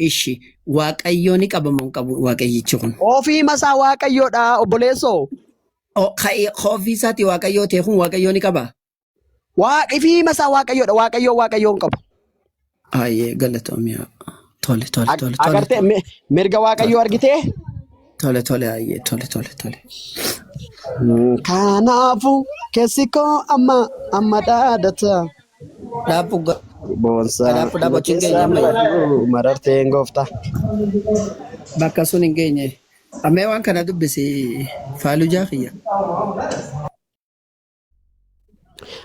Ishi Waaqayyoo ni qaba moo hin qabu Waaqayyichi kun? Ofii masaa Waaqayyoodha obboleessoo. Ofii isaatii Waaqayyoo ta'e kun Waaqayyoo ni qabaa? Waaqifii masaa Waaqayyoodha. Waaqayyoo Waaqayyoo hin qabu. Ayyee galatoomi. Tole tole tole tole. Agartee mirga Waaqayyoo argitee? Tole tole ayyee tole tole tole. Kanaafuu keessi koo amma amma dhaadata. Dhaabbu Boonsaa dhaabbu na dhaabbachuun keenya keessaa amma baduu mararteen gooftaa. Bakka sun hin geenye. Ammee waan kana dubbisi faalujaa kiyya.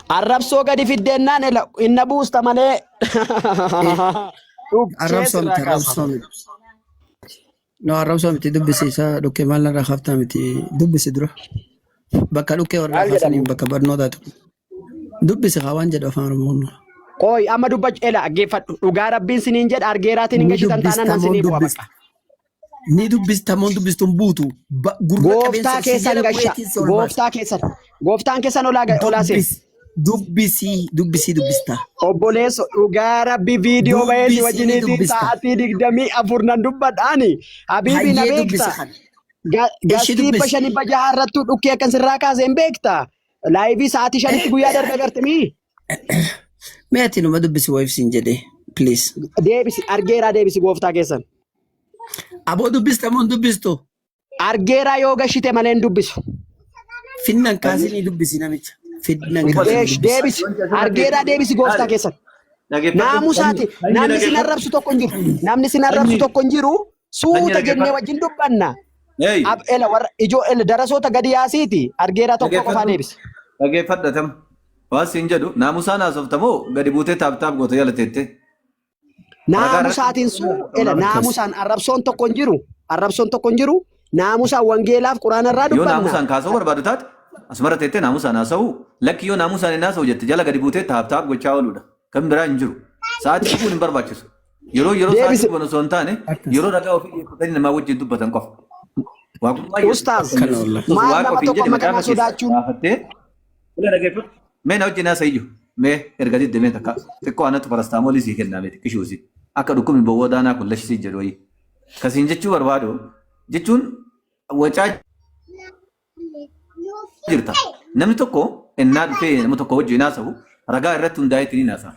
Arrabsoo gadi fiddeennaan ela inna buusta malee. Dhukkee Arrabsoo sirraa miti kaasa. arrabsoo miti. No arrabsoo miti dubbisi isa dhukkee maal narraa kaaftaa miti dubbisi dura. Bakka dhukkee warraa Maal kaasaniin jedhamu? bakka barnootaatu. Dubbisi kaa waan jedhu afaan Oromoo kun. Qooyi amma dubbach ela dhaggeeffadhu. Dhugaa rabbiin siniin jedha argeeraatiin hin Ni gashitan taanaan dubbista nan moo sinii bu'a dubbista. bakka. Ni dubbista moo dubbistuun buutu. Gurra Gooftaa qabeensa si keessan jala gasha. bu'eetiin si ol baasa. Gooftaa keessan. Gooftaan keessan olaa olaa seena. Dubbisi dubbisii dubbisii dubbista. Obboleesso dhugaa rabbi viidiyoo bahee si Dubbisii ni wajjiniitiin dubbista. sa'aatii 24 nan dubbadhaani. Habiibii na Hayyee dubbisi beekta. kana. Ishi Gastii dubbisi. 500 600 irrattuu dhukkee akkan sirraa kaase hin beekta. Laayivii sa'aatii 5tti guyyaa darbe agarte mii. Mee ati numa dubbisi wayiif siin jedhee please. Deebisi argeeraa deebisi gooftaa keessan. Aboo dubbista moo hin dubbistu? Argeeraa yoo gashite malee hin dubbisu. Finnan kaasinii dubbisi namicha. Finnan kaasinii Deesh dubbisi. deebisi argeeraa deebisi gooftaa keessan. Dhaggeeffadhu. Naamusaati Sanyii namni sin dhaggeeffadhu. arrabsu tokko hin jiru. Namni sin arrabsu Sanyii. tokko hin jiru. Sanyii Suuta jennee dhaggeeffadhu. wajjin dubbanna. Hey. Ab ela warra ijoo ela darasoota gadi yaasiiti argeeraa tokko qofaa Dhaggeeffadhu. deebisi. Dhaggeeffadhu atam. Waan siin jedhu naamusaan haasofta moo gadi buutee taap taap goota jala teettee? Ragaa irratti Naamusaatiin suu ela Akkas. naamusaan arrabsoon tokko hin jiru. Arrabsoon tokko hin jiru. Naamusaan wangeelaaf quraana irraa yoo dubbanna. naamusaan kaasuu barbaadu taate asumarra teettee naamusaan haasa'uu lakki yoo naamusaan hin haasa'u jette jala gadi buutee taap taap gochaa ooluudha. Kan biraa hin jiru. Sa'aatii dhufuun hin barbaachisu. Yeroo yeroo sa'aatii Deebisi dhugan osoo hin taane Akkas. yeroo ragaa ofii dhiyeeffatanii namaa wajjin dubbatan qofa. Waaqummaa Yesuus ustaaz kan Kana Yesuus wallahi. Kiristoos maal waaqa nama ofiin tokko jedhe amma kanaa macaafa keessaa sodaachuun baafattee Fuula dhaggeeffadhu. Mee na wajjin haasa'iyyu. Mee erga didde mee takka xiqqoo anatu parastaamoolii sii kennaa mee xiqqishuusi. Akka dhukkubni bowwoo daanaa kun lashii jedhu wayii. Kasiin jechuu barbaadu jechuun wacaa jirta. Namni tokko ennaa dhufee nama tokko wajjin haasa'u ragaa irratti hundaa'eetiin hin haasa'a.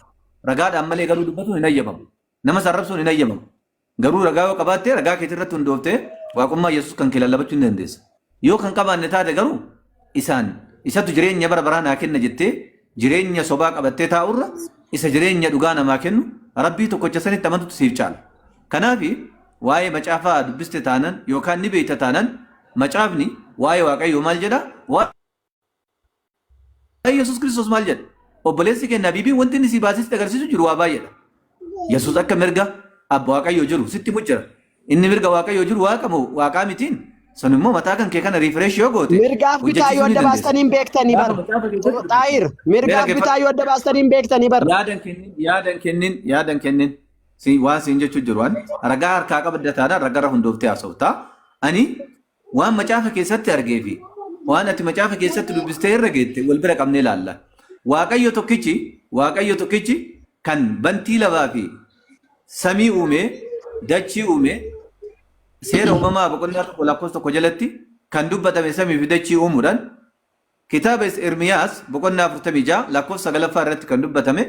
Ragaadhaan malee garuu dubbatuun hin hayyamamu. Nama sarrabsuun hin hayyamamu. Garuu ragaa yoo qabaatte ragaa keetii irratti hundooftee waaqummaa Yesuus kan kee lallabachuu ni dandeessa. Yoo kan qabaanne taate garuu isaan isatu jireenya bara baraa naa kenna jettee jireenya sobaa qabattee taa'urra isa jireenya dhugaa namaa kennu Rabbii tokkocha sanitti amantutu siif caala. Kanaaf waa'ee macaafaa dubbiste taanan yookaan ni beekta taanan macaafni waa'ee Waaqayyoo maal jedha? Waa'ee Yesuus Kiristoos maal jedha? Obboleessi keenya Habiibiin wanti inni si baasee sitti agarsiisu jiru waa baay'eedha. Yesuus akka mirga abba Waaqayyoo jiru sitti himu jira. Inni mirga Waaqayyoo jiru waaqa moo waaqaa mitiin? Sun immoo mataa kan kee kana refresh yoo goote Mirgaaf bitaa yoo hojjechiisuu ni adda dandeessa. baastanii hin beektanii Gaafa bar. macaafa keessatti Xaayir mee mirgaaf dhaggeeffadhu. bitaa yoo adda baastanii hin beektanii bar. Yaadan kennin, yaadan kennin, yaadan kennin. Si waan siin jechuu jiru waan ragaa harkaa qabda taanaan ragarra hundooftee haasofta. Ani waan macaafa keessatti argee fi waan ati macaafa keessatti dubbistee irra geette wal bira qabnee ilaalla. Waaqayyo tokkichi, Waaqayyo tokkichi kan bantii lafaa fi samii uume, dachii uume, seera uumamaa boqonnaa 1 lakkoofsa 1 jalatti kan dubbatame samii fi dachii uumuudhaan Kitaaba Ermiyaas boqonnaa 46 lakkoofsa 9ffaa irratti kan dubbatame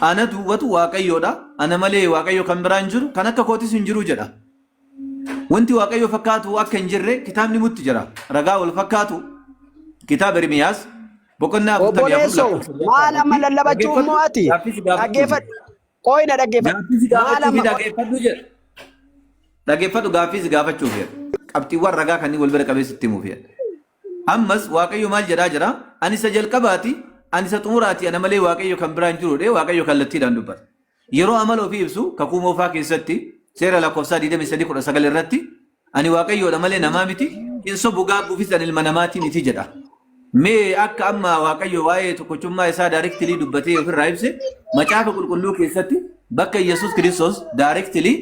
ana duwwatu Waaqayyoodha, ana malee Waaqayyo kan biraa hin jiru, kan akka kootis hin jiru jedha. Wanti Waaqayyo fakkaatu akka hin jirre kitaabni mutti jira. Ragaa wal fakkaatu kitaaba Ermiyaas boqonnaa 44 Obboleessoo lakkoofsa 9ffaa maal amma irratti lallabachuuf dhaggeeffadhu moo ati? gaaffii si gaafachuufi. Dhaggeeffadhu. Qooyi na dhaggeeffadhu. Gaaffii si Maal gaafachuufi amma dhaggeeffadhu jedha. Dhaggeeffadhu gaaffii si gaafachuuf jedha. Qabxiiwwan ragaa kanneen wal bira qabee sitti himuuf jedha. Ammas Waaqayyo maal jedhaa jira? Ani isa jalqabaati, ani isa xumuraati, ana malee Waaqayyo kan biraa hin jiru jedhee Waaqayyo kallattiidhaan dubbata. Yeroo amala ofii ibsu kakuu moofaa keessatti seera lakkoofsaa 23:19 irratti ani Waaqayyoodha malee namaa miti, hin sobu gaabbuufis ani ilma namaatii miti jedha. Mee akka amma Waaqayyo waa'ee tokkochummaa isaa daarektilii dubbatee ofirraa ibse macaafa qulqulluu keessatti bakka Yesuus Kiristoos daarektilii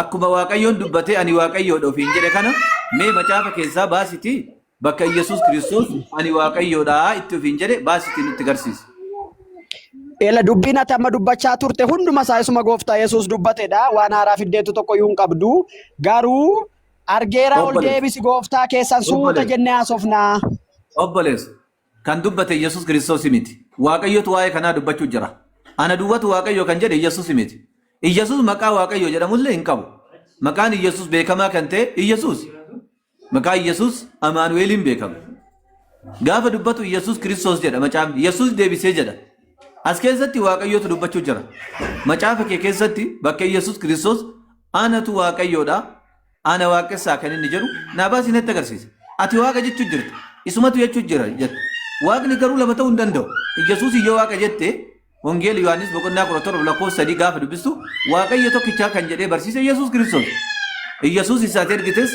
akkuma Waaqayyoon dubbatee ani Waaqayyoodha ofiin jedhe kana mee macaafa keessaa baasitii bakka Yesuus Kiristoos ani Waaqayyoodha itti ofiin jedhe baasitii nutti garsiisi. Ela dubbiin ati amma dubbachaa turte hunduma isaa isuma gooftaa Yesuus dubbatedha. Waan haaraa fiddeetu tokko iyyuu hin qabdu. Garuu argeeraa ol Obboleessa. deebisi gooftaa keessan suuta Obboleessa. jennee haasofnaa. Obboleessa. Kan dubbate Yesuus Kiristoos miti. Waaqayyotu waa'ee kanaa dubbachuu jira. Ana duwwatu Waaqayyo kan jedhe Yesuus miti. Iyyasuus maqaa Waaqayyo jedhamullee hin qabu. Maqaan Iyyasuus beekamaa kan ta'e Iyyasuus. Maqaa Iyyasuus Amaanu'eeliin beekama. Gaafa dubbatu Iyyasuus Kiristoos jedha macaafni. Yesuus deebisee jedha. As keessatti Waaqayyotu dubbachuu jira. Macaafa kee keessatti bakka Iyyasuus Kiristoos anatu Waaqayyoodha. Ana waaqessaa kan inni jedhu naa baasii natti agarsiisa. Ati waaqa jechuu jirta. Isumatu jechuu jira jette. Waaqni garuu lama ta'uu hin danda'u. Iyyasuus yoo waaqa jette Wangeela Yohaannis boqonnaa 17 lakkoofsa 3 gaafa dubbistu Waaqayyo tokkichaa kan jedhee barsiise Yesuus Kiristoos. Iyyasuus isaati ergites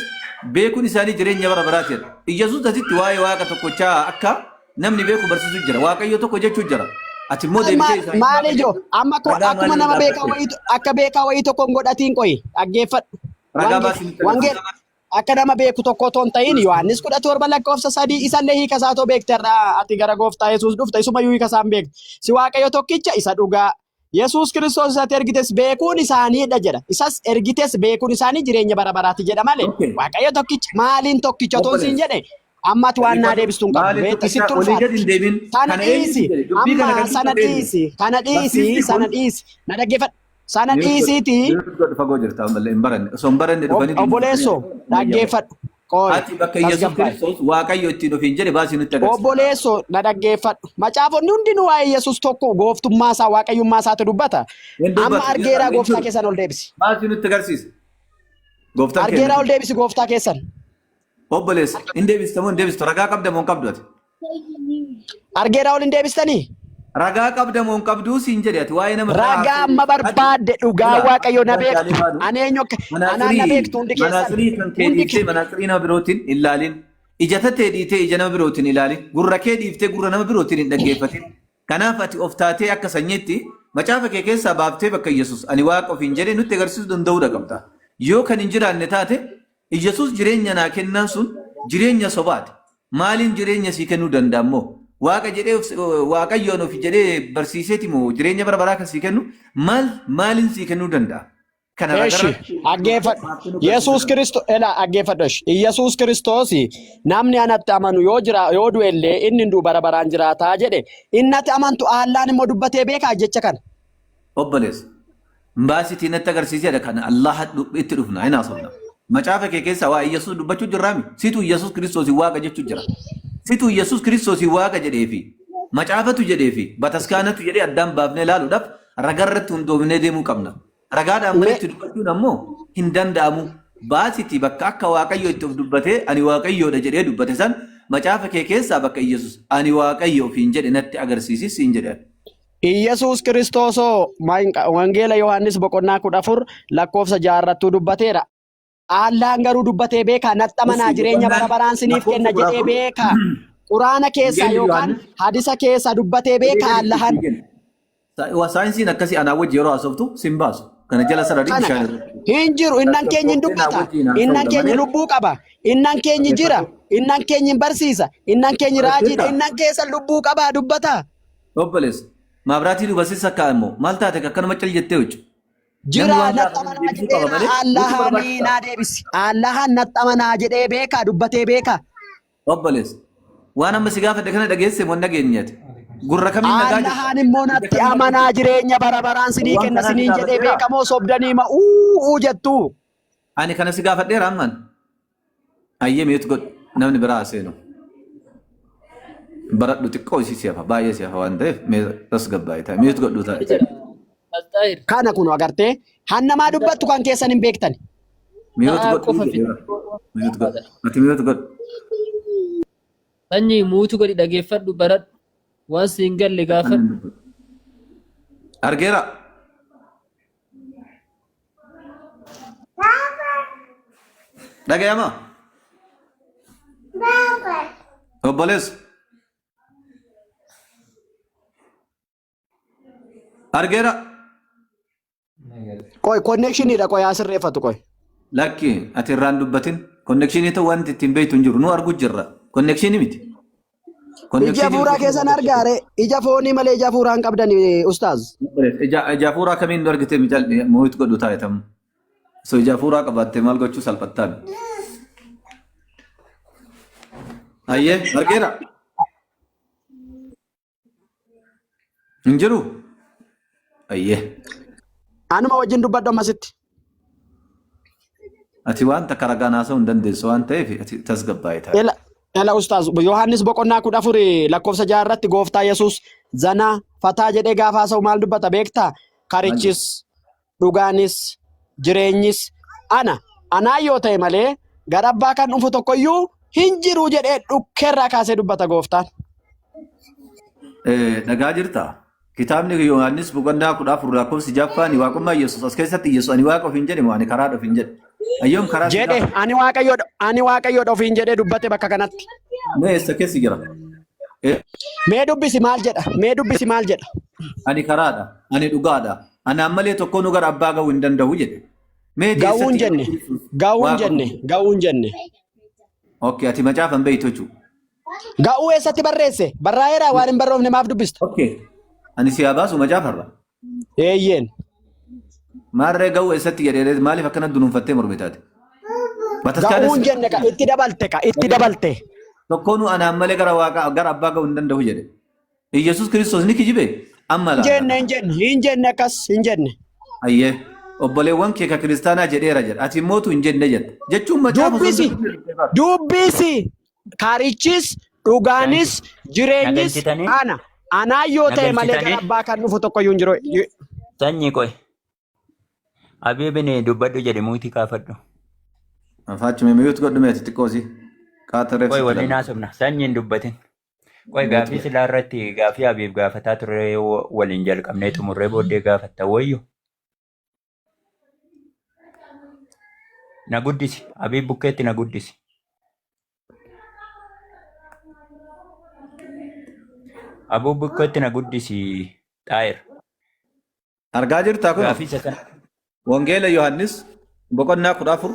beekuun isaanii jireenya bara baraati jedha. Iyyasuus asitti waa'ee waaqa tokkochaa akka namni beeku barsiisuu jira. Waaqayyo tokko jechuu jira. Ati immoo deebitee isaa Maal waaqa ijoo jettu amma ragaa akkuma maaliin nama beekaa dhaabbatte? wayii akka beekaa wayii tokko hin godhatiin qoyi dhaggeeffadhu. Ragaa Wange baasii nutti wangeela agarsiisi. akka nama beeku tokko otoo hin ta'in Yohaannis 17 lakkoofsa 3 isallee hiika isaa otoo beekte irraa ati gara gooftaa Yesuus dhufta isumayyuu hiika isaa hin beektu. Si Waaqayyo tokkicha isa dhugaa Yesuus Kiristoos isatti ergites beekuun isaaniidha jedha. Isas ergites beekuun isaanii jireenya bara baraati jedha malee Okay. Waaqayyo tokkicha maaliin tokkicha otoo siin Obboleessa. jedhe amma ati waan naa Dhaggeeffadhu. deebistu hin qabdu. Maaliin Beekta tokkichaa sitti olii ulfaata. gadi hin deemin. Sana Kana eenyutu dhiisi jedhe? Dubbii kana amma kan sana dubbate eenyu? dhiisi kana dhiisi Barsiisni sana kun dhiisi na dhaggeeffadhu. Sana mute godhu. dhiisiitii Mute godhu fagoo jirta ammallee hin baranne. Osoo hin baranne dhufanii dubbii obboleessoo dhaggeeffadhu. Qoy Ati bakka Yesuus tasgabbaa'e. Kiristoos Waaqayyo ittiin ofiin jedhe baasii nutti agarsiisa. Obboleessoo na dhaggeeffadhu. Macaafonni hundinuu waa'ee Yesuus tokko gooftummaa isaa waaqayyummaa isaatu dubbata. Hin Amma dubbatu. argeeraa Hin gooftaa jiru. keessan ol deebisi. Baasii nutti agarsiisa. Gooftaan Argeeraa keenya. ol deebisi gooftaa keessan. Obboleessa hin deebista moo hin deebistu? Ragaa qabda moo hin qabdu ati? Argeeraa ol hin deebistanii? Ragaa qabda moo hin qabduu siin jedhe ati waa'ee nama biraa Ragaa haasa'uu. amma Ati barbaadde dhugaa ilaa waaqayyo na akka beektu. jaalee baanu Ani eenyu akka anaan na manaaxirii beektu hundi keessan. manaaxirii kan kee Hundi dhiiftee manaaxirii nama birootiin hin ilaalin. Ija tatee dhiitee ija nama birootiin ilaalin. Gurra kee dhiiftee gurra nama birootiin hin dhaggeeffatin. Kanaaf ati of taatee akka sanyiitti macaafa kee keessaa baaftee bakka Yesuus ani waaqa ofiin jedhee nutti agarsiisuu danda'uudha qabda. Yoo kan hin jiraanne taate Iyyasuus jireenya naa kennaan sun jireenya sobaati. Maaliin jireenya sii kennuu danda'a immoo? Waaqa jedhee Waaqayyoon ofi jedhee barsiiseeti moo jireenya bara baraa kan sii kennu maal maaliin sii kennuu danda'a? Kana Eshi, ragarra dhaggeeffadhu. baaftee nu Yesuus agarsiisuu Kiristoos, ela dhaggeeffadhu eshi. Yesuus Kiristoos namni anatti amanu yoo jira yoo du'e illee inni hin du'u bara baraan jiraataa jedhe. Inni ati amantu Allaan immoo dubbatee beekaa jecha kana. Obboleessa. Baasitii natti agarsiisedha kan Allah itti dhufna hin haasofna. Macaafa kee keessaa waa Iyyasuus dubbachuu jirraami. Situ Iyyasuus Kiristoos waaqa jechuu jira. Situ Iyyasuus Kiristoos waaqa jedhee fi macaafatu jedhee fi bataskaanatu jedhee addaan baafnee ilaaluudhaaf ragarratti hundoofnee deemuu qabna. Ragaadhaan Mee malitti dubbachuun ammoo hin danda'amu. Baasitii bakka akka Waaqayyo itti of dubbatee ani Waaqayyoodha jedhee dubbate san macaafa kee keessaa bakka Iyyasuus ani Waaqayyo ofiin jedhe natti agarsiisi siin jedhe. Iyyasuus Kiristoosoo Wangeela Yohaannis boqonnaa 14 lakkoofsa 6 irrattuu dubbateera. Allaan garuu dubbatee beekaa natti amanaa Essi jireenya bara boqonnaan baraan siniif lakkoofsa kenna kudha jedhee afur beekaa. Quraana keessaa Wangeelli yookaan Yohaannis hadisa keessaa dubbatee olii beekaa gadi Allahan. itti kenna. Saayinsiin akkasii anaa wajji yeroo haasoftu sin baasu. Kana jala sararri Kana bishaan irratti. hin jiru innan keenya hin Tasgabboofteen naa dubbata. wajjiin Innan haasa'uudha keenya malee lubbuu qaba. Innan keenyi jira. dhaggeeffadhu. Innan keenyi hin barsiisa. Innan keenyi raajiidha. Dhaggeeffadhaa. Innan keessa lubbuu qabaa dubbata. Obboleessa. Maabiraatii duuba si sakkaa immoo maal taate akkanuma cal jettee hojju. Namni Jira waan natti gaafatan amanaa deebisuu qaba jedheera malee guutuu Allahanii barbaachisaa. naa deebisi. Allahan natti amanaa jedhee beekaa dubbatee beekaa. Obboleessa. Waan amma si gaafadhe kana dhageesse moo hin dhageenyeeti? Gurra kamiin dhagaa jirta? Allahan immoo Ija natti kamiin argaa amanaa jirta? jireenya bara baraan sinii Waan kenna kanaa si siniin jedhee gaafadheera? beekamoo sobdanii ma uu jettu. Ani kana si gaafadheera ammaan. Ayyee mute godhu namni biraa haa seenu. Baradhu xiqqoo isii si hafa baay'ee si hafa waan ta'eef mee tasgabbaa'ee taa'e mute godhu taa'e. Asxaahir. Kana kun agartee hannamaa dubbattu kan keessan hin beektan. Mute Sa'aa godhu qofa jedheera. Mute godhu. Ati mute godhu. Sanyii mute godhi dhageeffadhu baradhu. Waan si hin galle gaafadhu. Argeera. Dhagayama. Obboleessa. Argeera. Qoy connectioniidha qoy haa sirreeffatu qoy. Lakki ati irraan dubbatin. Connectionii ta'u wanti ittiin beektu hin jiru. Nu argu jirra. Connectionii miti. Iji Konnekshinii hafuuraa keessan argaare ija foonii malee ija hafuuraa hin qabdan ustaaz. Ija ija hafuuraa kamiin nu argite mical moo'it godhu taa'etamu. So ija hafuuraa qabaatte maal gochuu salphattaan. Ayyee argeera. Hin jiru. Ayyee. Anuma wajjin dubbadhu ammasitti. Ati waan takka ragaan haasa'uu hin dandeessu waan ta'eef ati tasgabbaa'ee taa'e. Ela ela ustaaz Yohaannis boqonnaa 14 lakkoofsa 6 irratti gooftaa Yesuus zanaa fataa jedhee gaafa haasa'u maal dubbata beektaa? Maal jedha? Karichis dhugaanis jireenyis ana anaa yoo ta'e malee gara abbaa kan dhufu tokkoyyuu hin jiru jedhee dhukkeerraa kaasee dubbata gooftaan. Dhagaa jirtaa? Kitaabni Yohaannis boqonnaa 14 lakkoofsi jaffaan waaqummaa Yesuus as keessatti Yesuus ani waaqa ofiin jedhe moo ani karaadha ofiin jedhe? Ayyoom karaa si Jedhe gaafa. ani waaqayyoodha ani waaqayyoodha ofiin jedhee dubbate bakka kanatti. Mee eessa keessa jira? Mee dubbisi maal jedha? Mee dubbisi maal jedha? Ani karaadha, ani dhugaadha, anaan malee tokkoonuu gara abbaa ga'uu hin danda'u jedhe. Mee Ga'uun eessatti jenne, Yesuus Kiristoos ga'uun waaqa jenne, ofiin jedhe? ga'uun jenne. Okay, ati macaafa hin beektu jechuudha. Ga'uu eessatti barreesse? Barraa'eera waan hin barroofne maaf dubbista? Okay, ani si haa baasu macaafarra. Eeyyeen. Maarree ga'uu eessatti jedhee maaliif akkana dunuunfattee mormitaate? Bataskaana Ga'uun jenne ka itti dabalte ka itti dabalte. Tokkoonuu anaan malee gara waaqa gara abbaa ga'uu hin danda'u jedhe. Iyyasuus Kiristoos ni kijibe amma Hin laala. jenne hin jenne hin jenne akkas hin jenne. Ayyee obboleewwan kee ka kiristaanaa jedheera jedha. Ati immootu hin jenne jedha. Jechuun macaafa osoo hin Dubbisi dubbifne bara. dubbisi karichis dhugaanis jireenyis Nagalchitanii? ana anaa yoo ta'e malee gara Nagalchitanii? abbaa kan dhufu tokkoyyuu hin jiru. Sanyii qoy. Abiibini dubbadhu jedhi muutii kaafadhu. Afaachuma miyuut godhu meeti xiqqoo si. Qaata reef Qoy sitti waliin lalla. haasofna. Sanyiin dubbatin. Qoy Miyuut gaafii godhu. silaa irratti gaafii Abiib gaafataa turre waliin jalqabnee xumurree booddee gaafatta wayyu. Na guddisi. Abiib bukkeetti na guddisi. Abuu bukkeetti na guddisi. Xaayir. Argaa jirtaa kunoo? Gaafii isa kana. Wangeela Yohaannis boqonnaa 14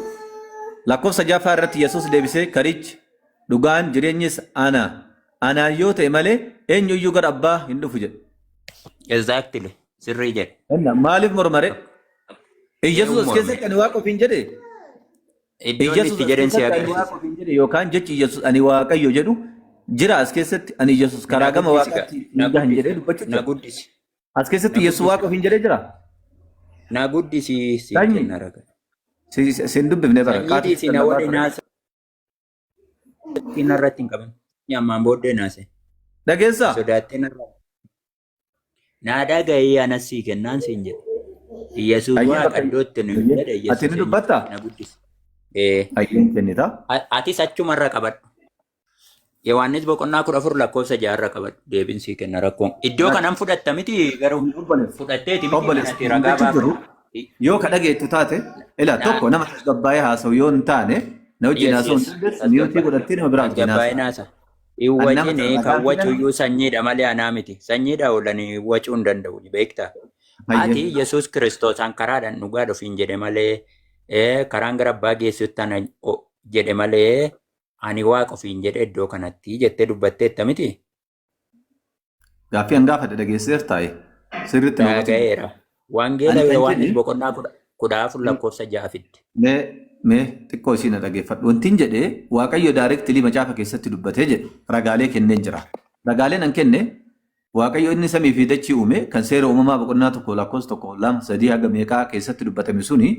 lakkoofsa jaffaa irratti Yesuus deebisee karichi dhugaan jireenyis ana anaan yoo ta'e malee eenyu iyyuu gara abbaa hin dhufu jedhe. Exactly. Sirrii jedhe. Enna maaliif mormare? Iyyasuus Eenyu as morme? keessatti ani waaqa ofiin jedhe. Iddoo inni Iyyasuus itti as jedhen si keessatti ani agarsiisa. waaqa ofiin jedhe yookaan jechi Iyyasuus ani waaqayyo jedhu jira as keessatti ani Iyyasuus Na karaa gama guddisi gaa. waaqaatti Na hin gahan guddisi. jedhee dubbachuu Na jira. guddisi. As keessatti Na Yesuus guddisi. waaqa ofiin jedhee jira. Na guddisi siin Sanyi kenna raga. si hin dubbifne bara Sanyii qaata dhiisi sitti na lallabaa waliin ture. haasa irratti hin qabin. Ammaan booddee naase. Dhageessaa? Sodaattee narra. Naa dhaga'ii anas sii kennaan siin jedhe. Yesuus Ayyee waaqa bakka iddootti nu hin ayyee jedhe ati Yesuus ni eenyu dubbattaa? na guddisi. Ee, Ayyeen kennita. atis achumarra qabadhu. Yohaannis boqonnaa 14 lakkoofsa 6 qabadhu. Deebiin sii kenna rakkoon. Iddoo kanan fudhatta miti garuu Obboleessa. fudhatteeti miti Obboleessa. kanatti ragaa Jechuun jiru baafadhu. yoo ka dhageettu taate ila Naa tokko nama tasgabbaa'ee haasa'u yoo hin taane na wajjin yes haasa'u hin yes dandeessu miyuutii tasgabbaa'e godhattee nama biraa wajjin tasgabbaa'ee haasa'a. naasa. Hin Ani nama wacini kan ragaan wacu fidan iyyuu sanyiidha malee anaa miti. Sanyiidha oolanii wacuu hin danda'u beektaa. Ati hayyee. Yesuus Kiristoos an karaadhaan dhugaa dhufiin jedhe malee karaan gara abbaa geessutti ana jedhe malee ani waaqa ofiin jedhe iddoo kanatti jettee dubbatteetta miti? Gaaffii an gaafadhe dhageesseertaayi. Sirriitti na hubatuu Dhaga'eera. Wangeela Ani kan Yohaannis jedhe boqonnaa 14 lakkoofsa 6 fidde. mee mee xiqqoo ishii na dhageeffadhu. Wantiin jedhe Waaqayyo daayirektilii macaafa keessatti dubbatee jedhe ragaalee kenneen jira. Ragaaleen an kenne Waaqayyo inni samii fi dachii uume kan seera uumamaa boqonnaa 1 lakkoofsa 1 2 3 haga meeqaa keessatti dubbatame suni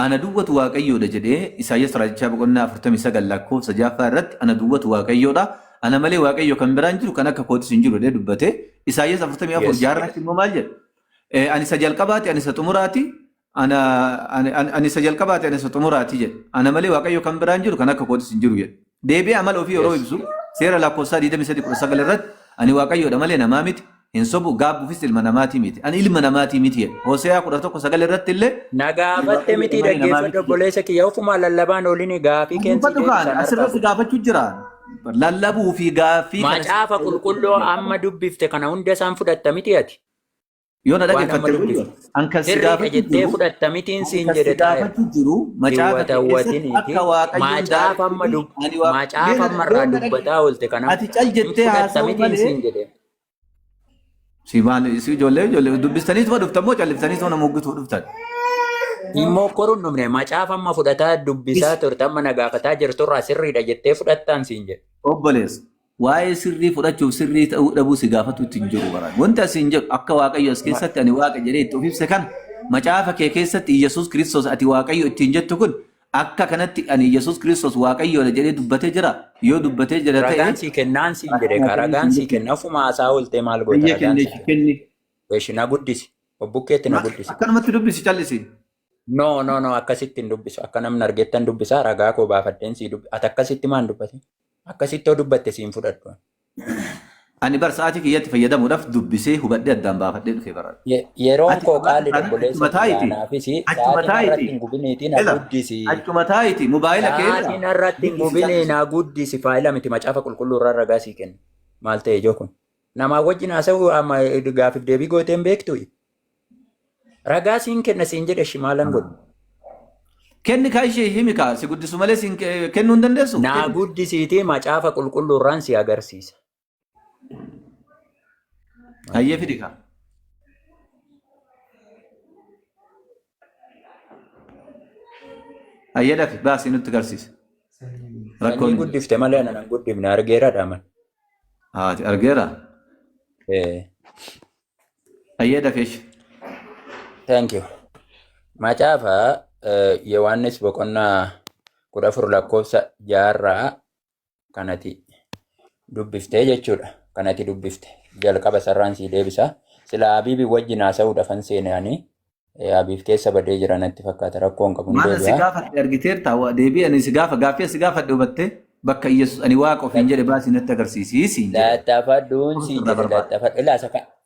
ana duwwatu Waaqayyoodha jedhee Isaayyaas raajichaa boqonnaa 49 lakkoofsa 6ffaa irratti ana duwwatu Waaqayyoodha ana malee Waaqayyo kan biraan jiru kan akka kootis hin jiru jedhee dubbate. Isaayyaas 44 Yes. 6 irratti immoo maal jedhe? Ani isa jalqabaati ani isa xumuraati ana ani ani ani isa jalqabaati ani isa xumuraati jedhe. Ana malee Waaqayyo kan biraan jiru kan akka kootis hin jiru jedhe. Deebi'ee amala ofii yeroo Yes. ibsu seera lakkoofsaa 23:19 irratti ani Waaqayyoodha malee namaa miti hin sobu gaabbuufis ilma namaatii miti. Ani ilma namaatii miti jedhe. Hose'aa 11:9 irratti illee Na ani gaafatte Waaqayyoodha miti malee namaa dhaggeeffadhu miti jedhe. obboleessa kiyya ofumaa lallabaan oliin gaafii Ani keen sii dubbadhu kaan deebisan harkaa asirratti fudhu. gaafachuu jira. Lallabuu fi gaaffii kana Macaafa qulqulluu amma dubbifte kana hunda isaan fudhatta miti ati. Yoo na Waan amma dhaggeeffatte dubbifte. an kan si Sirriidha gaafachuu jettee jiru fudhatta mitiin ani siin kan si jedhe taa'eera. gaafachuu jiru macaafa kee keessatti Hiwwatawwatiniiti. akka Waaqayyoon Macaafa amma daaretti dub ani Waaqa macaafa mee amma na irraa yoo na dubbataa oolte kana ati cal hin jettee fudhatta haasa'uu mitiin malee siin jedhe. si maal si ijoollee ijoollee dubbistaniituma dhuftan moo calliftaniituma nama hoggituu dhuftan? Immoo koruun dhumne macaafa amma fudhataa dubbisaa turte amma na gaafataa jirturraa sirriidha jettee fudhattaan siin jedhe. Obboleessa, waa'ee sirrii fudhachuuf sirrii ta'uu dhabuu si gaafatuutti hin jiru baraan. Wanti as hin jedhu akka Waaqayyo as keessatti ani Waaqa jedhee itti of ibse kana macaafa kee keessatti Iyyasuus Kiristoos ati Waaqayyo ittiin jettu kun akka kanatti ani Iyyasuus Kiristoos Waaqayyoodha jedhee dubbatee jira. Yoo dubbatee jira ta'e Ragaan sii kennaan siin jedhe ragaa ka naa ragaan kenni sii siin jechuudha. kenna ofuma haasaa ooltee maal goota Biyya ragaan kennee sii si kenna. kenni. Eshi na guddisi. Obbukkeetti na guddisi. Akkanumatti dubbisi callisi. No, no, no, akkasitti hin dubbisu. Akka namni argettan dubbisaa ragaa koo baafadheen sii dubbi. Ati akkasitti maan dubbate? Akkasitti yoo dubbatte siin fudhadhu. Ani bar sa'aatii kiyyatti fayyadamuudhaaf dubbisee hubadhee addaan baafadhee dhufe bara. Yeroon Ati koo qabaata qaali taanaan achuma obboleessa kiyya taa'iti. anaafis Achuma sa'aatii narratti taa'iti. hin gubiniitii na Ela guddisi. achuma taa'iti mobaayila kee irraa Sa'aatii narratti hin dubbisi gubinii callisi. na guddisi faayila miti macaafa qulqulluu irraa ragaa sii kenna. Maal ta'e ijoo kun? Namaa wajjin haasa'uu amma gaafiif deebii gootee hin beektu. Ragaa siin kenna siin jedhe shimaalan godhu. Kenni kaa ishee himi kaa si guddisu malee siin kennuu hin dandeessu. Naa Kenni. guddisiitii macaafa qulqulluu irraan si agarsiisa. Hayyee fidi kaa. Hayyee dafi baasii nutti agarsiisi. Rakkoon Sanyii hin jiru. guddifte malee ana nan guddifne argeera dhaaman. Haati argeera. Eh, Hayyee dafi ishee. Thank you. Macaafa Yohaannis boqonnaa 14 lakkoofsa jaarraa kanati dubbiftee jechuudha. Kanati dubbifte. Jalqaba sarraan sii deebisa. Sila Abiibi wajjin haasa'uudhaafan seene ani. Abiif keessa badee jira natti fakkaata. Rakkoo hin qabu hin Waan ani si deebi'a. gaafadhe argiteerta deebii ani si gaafa gaaffii si gaafadhe hubattee bakka Iyyasuus ani waaqa ofiin jedhe baasii natti agarsiisi siin jedhe. Laxxafadhuun Qofa siin sirraa jedhe barbaada. laxxafadhu.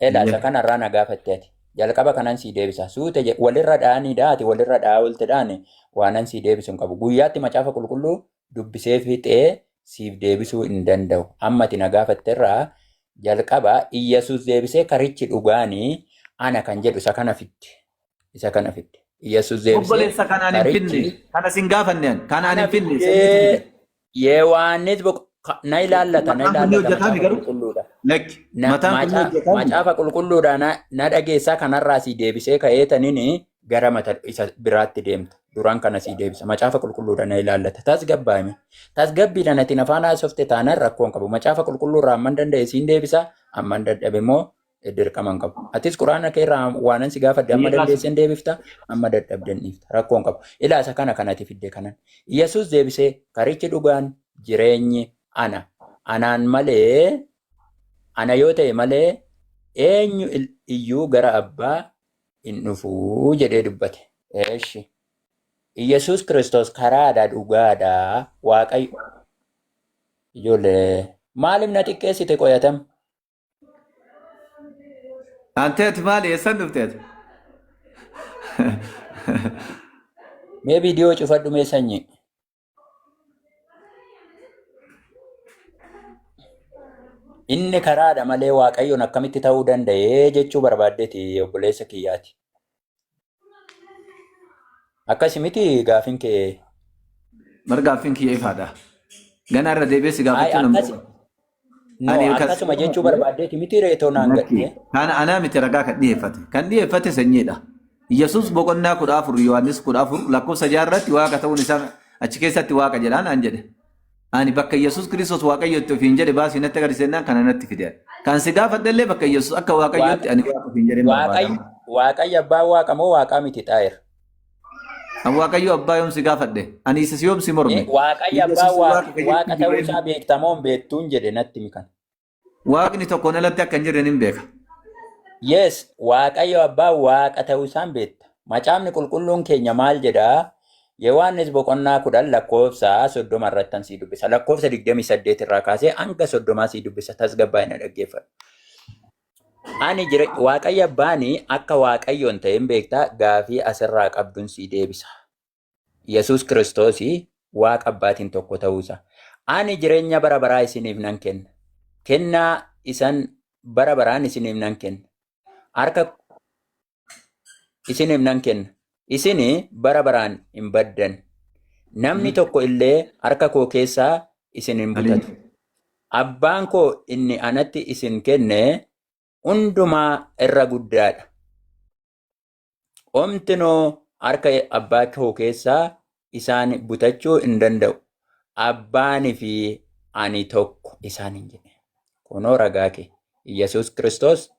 Ilaa isa kanarraa na gaafatte ati. Jalqaba kanan sii deebisa. Suute walirra dha'aniidha ati walirra dha'aa oolte dha'ani waanan sii deebisu hin qabu. Guyyaatti macaafa qulqulluu dubbisee fixee siif deebisuu hin danda'u. Amma ati na gaafatte irraa jalqaba Iyyasuus deebisee karichi dhugaanii ana kan jedhu isa kana fidde. Isa kana fidde. Iyyasuus deebisee Obboleessa kanaan hin finne. karichi Kana sin gaafanne ani. Kanaan ana hin finne. Sanyiitu fiddee fide. Yohaannis na ilaallata na Mataan kun ni ilaallata hojjetaami macaafa garuu. qulqulluudha. Lakki. Na Mataan kun ni hojjetaami. macaafa qulqulluudha na dhageessaa kanarraa sii deebisee ka'eetaniin gara mata isa biraatti deemta. Duraan kana sii deebisa. Macaafa qulqulluudha na ilaallata. Tasgabbaa'ime. Tasgabbiidhaan ati afaan haasofte taanaan rakkoo hin qabu. Macaafa qulqulluurraa amman danda'e siin deebisa. Amman dadhabe immoo dirqama hin qabu. Atis quraana kee irraa waanan si gaafadhe amma Biyya kaasa. dandeesseen deebifta. Amma dadhabden dhiifta. Rakkoo hin qabu. Ilaa isa kana kanati fidde kanan. Yesuus deebisee karichi dhugaan jireenyi ana. Anaan malee ana yoo ta'e malee eenyu iyyuu gara abbaa hin dhufu jedhee dubbate. Eeshi. Iyyasuus Kiristoos karaadha dhugaadha Waaqayyo. Ijoollee maaliif na xiqqeessite qoyatam? Antee ati maali eessan dhufte ati? Mee viidiyoo cufadhu mee sanyii. Inni karaadha malee Waaqayyoon akkamitti ta'uu danda'ee jechuu barbaaddeeti obboleessa kiyyaati. Akkasi miti gaafin kee. Bar gaaffiin kiyya ifaadha. Ganaa irra deebi'ee si Ay gaafachuu nan akkasi barbaada. no Ani kan si akkasuma jechuu gaafadhe barbaaddeeti miti reetoo naan lakki. gadhee. Kana anaa miti ragaa kan dhiyeeffate. Kan dhiyeeffate sanyiidha. Yesuus boqonnaa 14 Yohaannis 14 lakkoofsa 6 irratti waaqa ta'uun isaa achi keessatti waaqa jedhaa naan jedhe. Ani bakka Yesuus Kiristoos Waaqayyo itti ofiin jedhe baasii natti agarsiisi jennaan kana natti fide. Kan si gaafadhe illee bakka Yesuus akka Waaqayyootti Waaqa ani Waaqa ofiin jedheen Waaqayyo barbaada. Waaqayyo abbaa waaqa moo waaqaa miti xaayir? An Waaqayyo abbaa yoom si gaafadhe? Ani isa yoom si morme? Waaqayyo abbaa Yesuus waaqa Waaqa ka waaqa jechuun ta'uu jiru isaa beekta moo hin beektuun jedhe natti himi kana. Waaqni tokkoon alatti akka hin jirre nin beeka. Yes, Waaqayyo abbaa waaqa ta'uu isaan beekta. Macaafni qulqulluun keenya maal jedha? Yohaannis boqonnaa 10 lakkoofsa 30 irrattan sii dubbisa. Lakkoofsa 28 irraa kaasee hanga 30 sii dubbisa. Tasgabbaa'ina dhaggeeffadhu. Ani jire Waaqayyo abbaani akka Waaqayyoon ta'een beekta gaafii asirraa qabdun sii deebisa. Yesuus Kiristoosi Waaqa abbaatiin tokko ta'uusa. Ani jireenya bara baraa isiniif nan kenna. Kennaa isan bara baraan isiniif nan kenna. Harka isiniif nan kenna. Isin bara baraan hin baddan. Namni tokko illee harka koo keessaa isin hin butatu. Abbaan koo inni anatti isin kenne hundumaa irra guddaadha. Omtinuu harka abbaa koo keessaa isaan butachuu hin danda'u. Abbaanii fi ani tokko isaaniin jedhe. Kunoo ragaa kee. Yesuus Kiristoos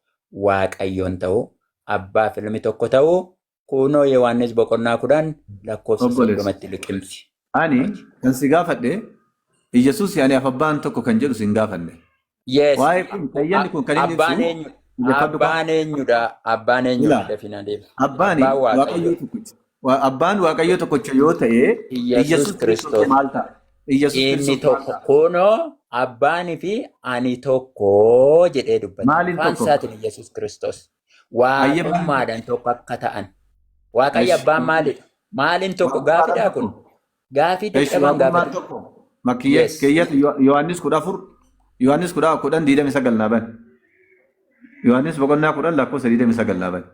Waaqayyoon ta'uu, abbaa fi ilmi tokko ta'uu, kunoo Yohaannis boqonnaa 10 lakkoofsa Obboleessa. 30tti liqimsi. Ani kan si gaafadhe Iyyasuus ani af abbaan tokko kan jedhu si hin gaafanne. Yes. Waa'ee kun keeyyanni kun kan inni Abbaan ibsu eenyu? dhaggeeffadhu kaa. Abbaan eenyudha? Abbaan eenyudha? Ilaa Dafii naa deebisi. abbaani Abbaan Waaqayyoo Waaqayyo. tokkicha. Abbaan Waaqayyoo tokkicha yoo ta'e Iyyasuus Iyyasuus Kiristoos Kiristoos. maal ta'a? Iyyasuus Inni Kiristoos maal tokko ta'a? kunoo abbaanii fi ani tokko jedhee dubbata. Maaliin Afaan tokko? isaatiin Iyyasuus Kiristoos. Ayyee maaliin tokko? Waaqummaadhaan tokko akka ta'an. Waaqayyo Eshi. abbaan maalidha? Maaliin tokko? Waaqummaadhaan Gaafidhaa kun? tokko. Gaafii Eshi dadhabaan waaqummaan gaafadha. tokko. Makkiyyee Yes. keeyyata Yohaannis 14 Yohaannis 10 29 naa bani. Yohaannis boqonnaa 10 lakkoofsa 29 naa bani.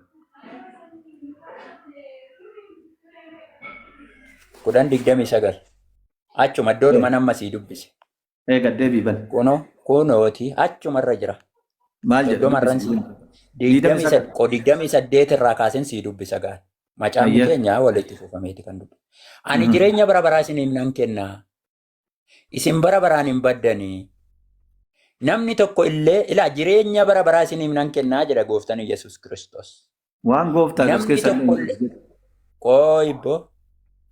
10:29. Achuma iddoodhuma nama sii dubbise. Ee gad deebii bani. Kunoo kunooti achumarra jira. Maal jedha 30 irran dubbisi. sii Digdamii digdamii sagal. sad- qo 28 irraa kaaseen sii dubbisa gaal. Macaafni Ayyee. keenya walitti fufameeti kan dubbisu. Ani jireenya bara baraa isiniif nan kenna. Isin bara baraan hin baddanii. Namni tokko illee ilaa jireenya bara baraa isiniif nan kennaa jedha gooftaan Yesuus Kiristoos. Waan gooftaan as Namni keessa tokko illee qoy bo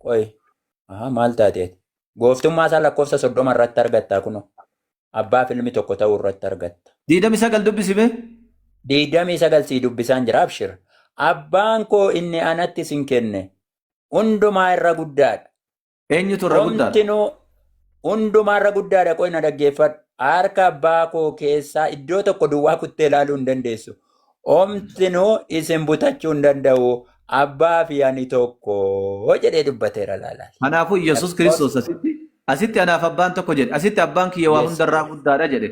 qoy aha maal taateeti? Gooftummaa isaa lakkoofsa 30 irratti argatta kunoo. Abbaa fi ilmi tokko ta'uu irratti argatta. 29 dubbisi mee. 29 sii dubbisaan jira abshir. Abbaan koo inni anatti isin kenne hundumaa irra guddaadha. Eenyutu irra guddaadha? Homtinuu hundumaa irra guddaadha qoy na dhaggeeffadhu. Harka abbaa koo keessaa iddoo tokko duwwaa kuttee ilaaluu hin dandeessu. Homtinuu isin butachuu hin danda'u. Abbaa fi ani tokko jedhee dubbateera laalaal. Kanaafuu Yesuus Lakkoofsa Kiristoos asitti asitti anaaf abbaan tokko jedhe. Asitti abbaan kiyya waa yes. hundarraa guddaadha jedhe.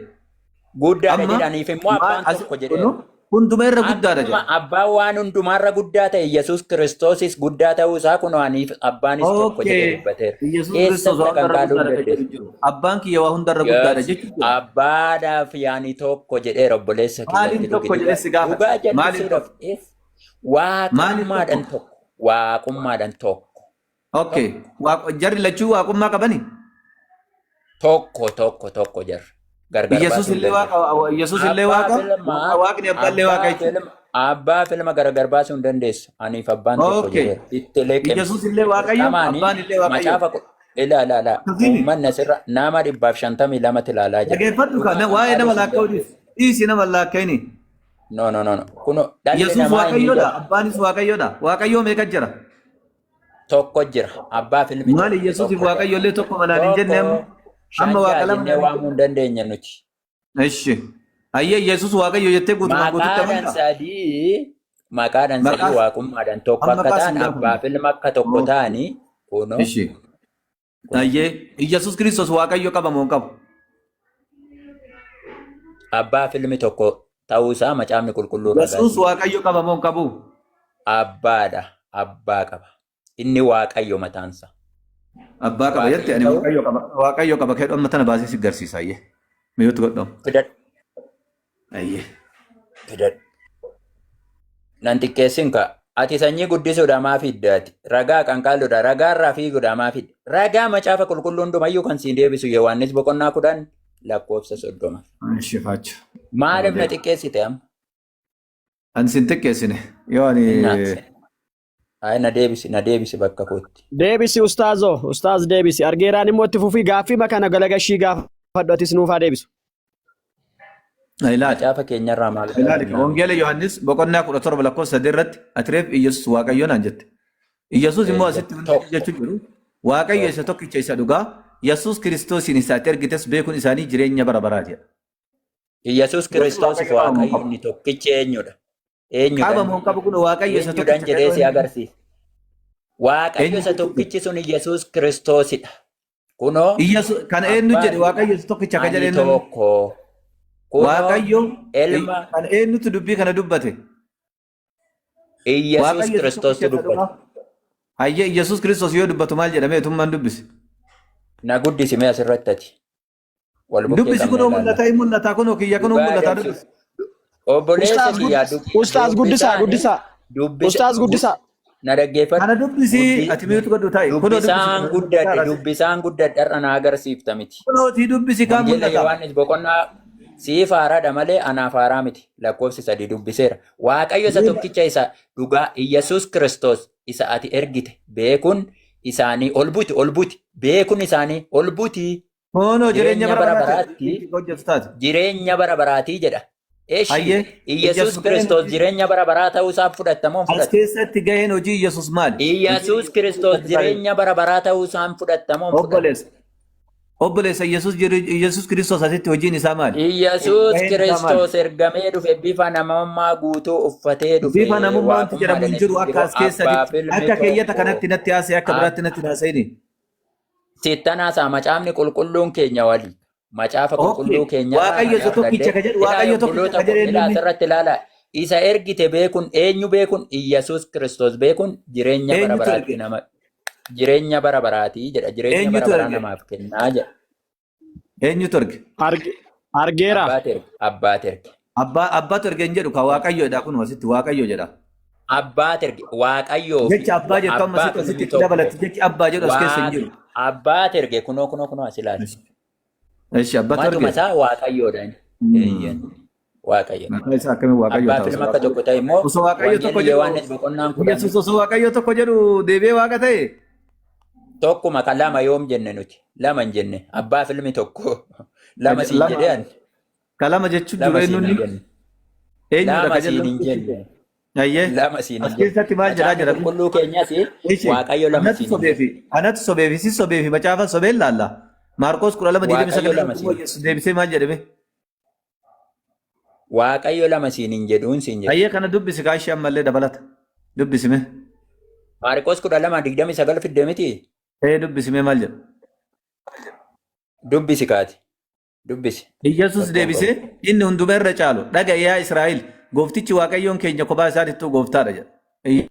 Guddaadha Amma jedhe aniif immoo maal abbaan asi tokko jedheera. kunoo hunduma irra guddaadha Akkuma jedhe. abbaan waan hundumaarra guddaa ta'e Yesuus Kiristoosis guddaa ta'uu isaa kunoo aniif abbaanis tokko jedhee Okay. dubbateera. Yesuus Kiristoos Eessatti waa kan hundarra kaaluu hin guddaadha kan jedhu dandeessu? jiru. Abbaan kiyya waa hundarra guddaadha Yes. jechuun jira. Abbaadhaaf yaani tokko jedheera obboleessa Maaliin kiyyatti dhugi tokko dhugaa jedhee si gaafadhe? dhugaa Maaliin jallisuudhaaf tokko? if Maaliin waaqummaadhaan tokko? tokko waaqummaadhaan tokko Okay. tokko Jarri lachuu waaqummaa qabani? tokko tokko tokko jarra gargar Yesuus baasuu hin illee dandeenyu. waaqa Yesuus illee Abbaa waaqa fi ilma waaqni abbaa illee waaqa abbaa fi jechuudha. ilma abbaa fi ilma gargar baasuu hin dandeessu. Aniif abbaan tokko Okay. jedheera. Itti liqimsi. Yesuus illee waaqayyo Dirqamaani abbaan illee waaqayyo. macaafa ila ila ila Akkasiini. uummanni asirra nama 152 ilaalaa jira. Dhageeffadhu Dhugaa kana kan waa'ee nama caaluu hin laakka'uu dandeessu. dhiisi. Dhiisi nama laakka'ini. No no no no. Kuno dhalli Yesuus namaa inni waaqayyoodha jedhu abbaanis waaqayyoodha. Waaqayyoo meeqa jira? tokko jira. Abbaa fi ilmi Maali tokko Yesuusiif tokko jira. waaqayyo illee tokko manaan hin jenne Tokko amma amma waaqa shanjaa lama jennee waamuu hin dandeenya nuti. Ishi. Ayyee Yesuus waaqayyo jettee guutumaan guututti Maqaadhaan amantaa? sadii maqaadhaan sadii Maqaas waaqummaadhaan tokko amma akka maqaas ta'an hin abbaa gaafanne. fi ilma akka tokko ta'anii kunoo Ishi. kunoo Ayyee Yesuus Kiristoos waaqayyo qaba moo hin qabu? abbaa fi ilmi tokko ta'uu isaa macaafni qulqulluun ragaa Yesuus sii waaqayyo qaba moo hin qabu? Abbaadha. Abbaa qaba. Inni waaqayyo mataansa. Abbaa qaba jette Waaqayyo ani ta'uu waaqayyo qaba waaqayyo qaba kedhu amma tana baasee si garsiisa ayyee. Mi'ootti godhamu. fidadhu. Ayyee. Fidadhu. Nan xiqqeessin ka. Ati sanyii guddisuudha maa fiddaati? Ragaa qanqaalluudha. Ragaa irraa fiiguudha maa fidda? Ragaa macaafa qulqulluu hundumayyuu kan siin deebisu Yohaannis boqonnaa 10 lakkoofsa 30. Ishi faacha. Maaliif na xiqqeessite amma? Ani sin xiqqeessine yoo ani Innaat. Ay na deebisi na deebisi bakka kootti. Deebisi ustaazoo, ustaaz deebisi. Argeeraan immoo itti fufii gaaffii kana galagashii gaafadhu atis nuuf haa deebisu. Ilaali. Macaafa keenyarraa maal Ilaali. barannaa? Wangeela Yohaannis boqonnaa 17 lakkoofsa 3 irratti ati reef Iyyasuus Waaqayyo naan jette. Iyyasuus immoo Eeyya asitti wanti tokko jechuu jiru Waaqayyo isa tokko. tokkicha isa dhugaa Yesuus Kiristoosiin isa ati ergites beekuun isaanii jireenya bara baraa jedha. Iyyasuus Yesuus Kiristoosif Waaqayyo qaba moo Waaqayyo qabu? inni tokkichi eenyudha? Eenyudha Qaba inni? moo hin qabu kun Waaqayyo isa Eenyudhan tokkicha jedhee jedhu si eenyu? agarsiisa. Waaqayyo Eenyu isa jechuudha? tokkichi sun Iyyasuus Kiristoosidha. Kunoo Iyyasuus kana eenyu abbaa jedhe fi Waaqayyo isa tokkicha akka jedhe ani eenyu? tokko. Kunoo Waaqayyo ilma kana eenyutu dubbii kana dubbate? Iyyasuus Waaqayyo isa Kiristoostu tokkicha isa dubbata. dhugaa. Hayyee Iyyasuus Kiristoos yoo dubbatu maal jedhamee tummaan dubbisi. Na guddisi mee asirratti ati. Wal bukkee Dubbisi qabnee kunoo ilaalla. mul'ataa hin mul'ataa kunoo kiyya kunoo Dhugaa mul'ataa adamsu. dubbisi. Obboleessa Ustaaz kiyyaa Ustaaz guddisaa dubbisaani guddisaa. dubbisa Ustaaz guddisaa. na dhaggeeffadhu. Kana dubbisi ati mute godhu taa'i. Kunoo dubbisi Dubbisaan kunoo guddadhe mul'ataa dubbisaan guddadhe har'a na agarsiifta miti. Kunootii dubbisi kaan Wangeela mul'ata. Yohaannis boqonnaa siif haaraadha malee anaaf haaraa miti. Lakkoofsi 3 dubbiseera. Waaqayyo isa tokkicha isa dhugaa Iyyasuus Kiristoos isa ati ergite beekuun isaanii ol buti ol buti beekuun isaanii ol buti Kunoo jireenya jireenya bara bara baraati. baraatti Hojjetu taate. jireenya bara baraatii jedha. Eshi Hayyee Iyyasuus Iyyasuus gaheen Kiristoos hojii jireenya bara baraa ta'uu isaa fudhatta moo hin as fudhattu? keessatti gaheen hojii Iyyasuus maali? Hojii Iyyasuus Iyyasuus Kiristoos keessatti maali? jireenya bara baraa ta'uu isaa fudhatta moo hin fudhattu? Obboleessa. Obboleessa Iyyasuus Kiristoos asitti hojiin isaa maali? Iyyasuus Gaheen isaa maali? Kiristoos ergamee dhufe bifa namummaa guutuu uffatee dhufe Bifa namummaa wanti jedhamu waaqummaadhaan hin jiru akka jiru as keessatti abbaaf ilmi akka keeyyata tokko. kanatti natti haasa'e akka biraatti natti hin haasa'ini. Sittanaasaa macaafni qulqulluun keenya wali. Macaafa qulqulluu Okay. keenyarraa Waaqayyo isa ragaa tokkicha fudhadhee ka jedhu ilaa Waaqayyo tokkicha obboloota ka koo jedhe ilaa inni asirratti ilaala. Isa ergite beekuun eenyu beekuun Iyyasuus Kiristoos beekuun jireenya bara eenyutu baraatti erge? nama jireenya bara baraatii jedha. Jireenya bara Eenyutu baraa erge? namaaf kennaa jedha. Eenyutu erge? Argeera. Abbaatu erge. Abbaatu erge. Abbaatu erge hin jedhu ka Waaqayyoodha kun asitti Waaqayyo jedha. Abbaatu erge. Waaqayyoo fi Jechi abbaa jettu amma abbaaf asitti asitti ilmi itti tokko. dabalatti jechi abbaa jedhu as keessa hin Waaq jiru. abbaatu erge kunoo kunoo kunoo as ilaali. Eshi abbaatu Matuma erge. isaa Waaqayyoodha inni. Eeyyeen. Waaqayyo. Maqaa isaa akkamiin Waaqayyo Abbaaf ta'a ilma akka tokko ta'e immoo osoo Waaqayyo tokko Wangeelli jedhu Yohaannis boqonnaan 10 Yesuus osoo Waaqayyo tokko jedhu deebi'ee Waaqa ta'e. Tokkuma ka lama yoom jenne nuti lama hin jenne abbaaf ilmi tokko lama siin Lama jedhee ani ka lama jechuun jiru lama siin eenyuun hin jenne eenyudha lama ka siin jedhu. hin jenne Ayyee lama siin as hin jenne keessatti maal jedhaa macaafni jira? qulqulluu keenyas Ishi Waaqayyo lama anatu siin hin sobeefi jenne anatu sobeefi si sobeefi macaafa sobeen laalla. Maarqos 12 Waaqayyo 29 lama immoo siin Yesuus deebisee maal jedhame? Waaqayyo lama siin hin jedhuun siin jedhe. Ayyee kana dubbisi kaashii ammallee dabalata. Dubbisime. Maarqos 12:29 fidde miti Ee dubbisime maal jedha? dubbisi kaati dubbisi. Iyyasuus Rakkoon qabu. deebisee inni hunduma irra caalu dhaga'i yaa Israa'el gooftichi Waaqayyoon keenya kophaa isaatittuu gooftaadha jedha.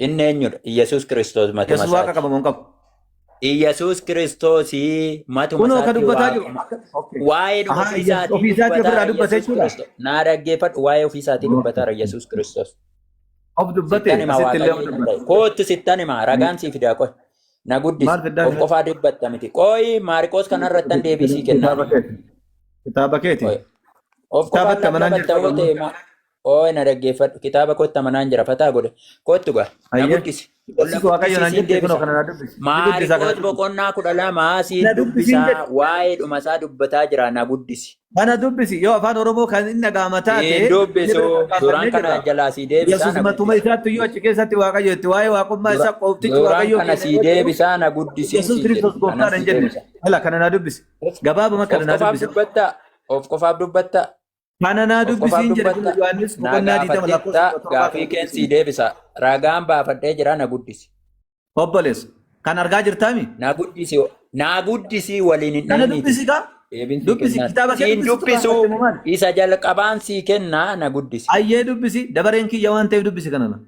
Inni eenyudha? Iyyasuus Kiristoos matuma Yesuus waaqa isaati. qaba moo hin qabu? Iyyasuus Kiristoosii matuma Kunoo ka isaatti dubbataa jiru. waaquma. Okay. Waa'ee dhuma Ahaa ofii Iyyasuus isaatii ofii isaatii ofirraa dubbataara dubbate Iyyasuus jechuudha. Kiristoos. Naa dhaggeeffadhu waa'ee ofii isaatii dubbataara Iyyasuus Kiristoos. Of dubbate Sittan himaa asitti illee Waaqayyo of kan dubbate. ta'e. Kootu sittan himaa ragaan sii fidaa qoy. Na guddisi. Maal fiddaa Of qofaa dubbatta miti. Qoy Maarqoos kanarrattan deebii sii Kitaaba kennaani. keeti. Kitaaba keeti. Qoy. Of qofaan Kitaabatti amanaan lallabbatta jirta yoo ta'e moo? Ooy na dhaggeeffadhu. Kitaaba kootti amanaan jira. Fataa godhe. Kottu gaa. Na Ayyee. guddisi. Ol na Yesuus Waaqayyo guddisi naan siin jette kunoo deebisa. kana na dubbisi. Ni dubbisaa kana Maarqoos dubbisi. boqonnaa 12 siin Na dubbisiin dubbisaa jedhe. waa'ee dhuma isaa dubbataa jira na guddisi. Kana dubbisi yoo afaan Oromoo kan inni dhaga'ama taate Siin inni dubbisu bira duraan tarkaanfannee kana jirra. jalaa sii deebisaa Yesuus na matuma guddisi. isaatti iyyuu achi keessatti Waaqayyo itti waa'ee waaqummaa Dura isaa qooftichi duraan Waaqayyo kana keenya sii yoo jedhu deebisaa na guddisiin Yesuus siin jedhe. Kiristoos Kanan gooftaadha sii hin jenne. deebisa. Hala kana naa dubbisi. Of Gabaabuma of kana naa qofaaf dubbisi. dubbattaa? Of qofaaf dubbattaa? Kana naa Of qofaaf dubbisiin jedhe kun dubbatta? Yohaannis Na boqonnaa 20 lakkoofsa gaafatteetta 17 gaafii kana keen dubbisi. sii deebisa. Ragaan baafadhee jira na guddisi. Obboleessa kan argaa jirtaami? Na guddisi na guddisi waliin hin Kana dhayiniiti. dubbisi kaa? Deebiin sii Dubbisi kennaan. kitaaba kee Siin dubbisitu dubbisu gaafatte moo maali? isa jalqabaan sii kennaa na guddisi. Ayyee dubbisi dabareen kiyya waan ta'eef dubbisi kana na.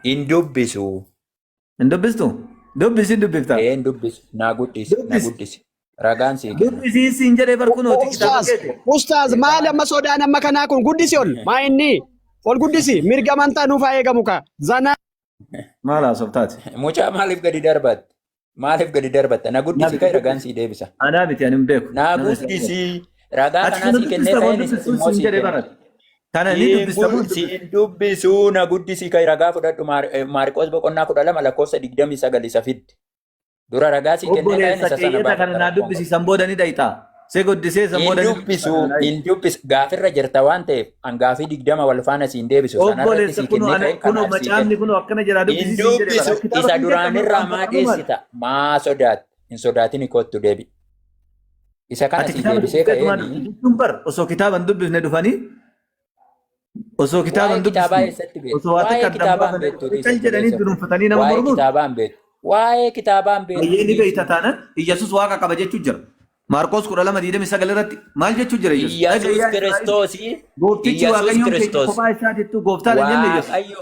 Hin dubbisu. Hin dubbistu? Dubbisi hin dubbifta. Ee hin dubbisu. Na guddisi. Na Dubbisi. guddisi. Ragaan sii kenna. Dubbisi siin jedhee bar kunooti kitaaba Ustaaz, keeti. ustaaz maali amma sodaan amma kanaa kun guddisi ol maa inni ol guddisi mirga amantaa nuuf haa eegamu ka zanaa. Maal haasoftaati? Mucaa maaliif gadi darbatte? Maaliif gadi darbatta? Na Naa guddisi miti kai ragaan dubbisi. sii deebisa. Anaa miti ani hin beeku. Na Nama isa beeku. guddisi. Ragaa Ati kanaa kana sii kennee dubbista moo ka'een isas dubbistuu immoo siin sii jedhee kenna. barate. Kana ni Siin dubbista moo dubbistu? siin dubbisuu na guddisi kai ragaa fudhadhu Maarqos boqonnaa 12 lakkoofsa 29 isa fidde. Dura ragaa sii kennee ka'een Obboleessa isa sana keeyyata kana baafatta naa rakkoon dubbisi qabu. san booda ni dhayxa. Se guddisee san Hin booda ni dubbisa dubbisu kana naa hin dubbisu gaafirra jirta waan ta'eef an gaafii 20 wal faana siin deebisu sanarratti Obboleessa sii kunoo kennee ana ka'een kunoo kanaaf sii macaafni kenna. kunoo akkana jedhaa Hin dubbisi siin jedhee bara. dubbisu Kitaaba isa kan keetti amma duraanirraa maa irraanfatamuu maali? dheessita maa sodaatta hin sodaatini kottu deebi. Isa kana Ati sii kitaaba deebisee dubbifteetu maa ka'eeni dubbisi jechuun bar osoo kitaaba hin dubbifne dhufanii osoo kitaaba waa'ee hin kitaabaa dubbisne eessatti beektu? osoo waa Waa'ee takka adda hin kitaabaa hin baafanne beektu dhufanii dhiisi cal jedhanii obboleessa koo. dunuunfatanii nama Waa'ee mormuun kitaabaa hin beektu. Waa'ee kitaabaa hin beektu baay'ee ni dhiisi. beekta taanaan Iyyasuus waaqa qaba jechuu jira. Maarqos 12:29 irratti maal jechuu jira Yesuus? Iyyasuus Dhaga'i yaa Israa'el, Kiristoosii gooftichi Iyyasuus Waaqayyoon keenya Kiristoos kophaa isaatittuu gooftaadha hin jenne Yesuus. Waaqayyo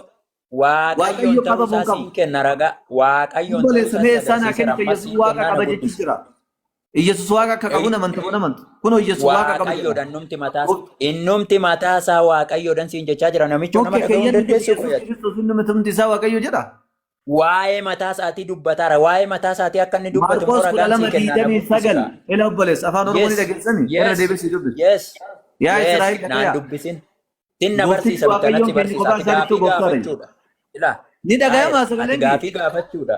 Waaqayyoon Waaqayyo ta'uu qaba moo isaa qabu? siin kenna ragaa Waaqayyoon ta'uu Obboleessa isaa mee si eessaa naa agarsiisa kennite rammas Yesuus siin waaqa kennaa na qaba jechuu guddisa. jira. Yesuus waaqa akka qabu namantu moo namantu? Kunoo Yesuus waaqa qaba jedha. Waaqayyoodhaan numti mataas innumti mataasaa Waaqayyoodhaan siin jechaa jira namicho nama Okkee dhaga'uu hin keeyyanni kun dandeessu Yesuus qoyati. Kiristoos inni matumti isaa Waaqayyo jedha. Waa'ee mataa isaatii dubbataara. Waa'ee mataa isaatii akka inni dubbatu immoo Maarqos kudha ragaan lama sii kennaa na digdamii sagal guddisudha. ila obboleessa afaan Oromoo ni Yes, dhageessani irra yes, deebisii dubbisi. yes, Yaa yes, Israa'el naan dhagaya. dubbisin. Sin na Gooftichi barsiisa miti Waaqayyoon anatti keenya barsiisa. kophaa Ati isaatittuu gaafii gooftaadha jedha. gaafachuudha. Ilaa, Ni dhagayama Taa'ir, ati sagaleen kee. gaafii gaafachuudha.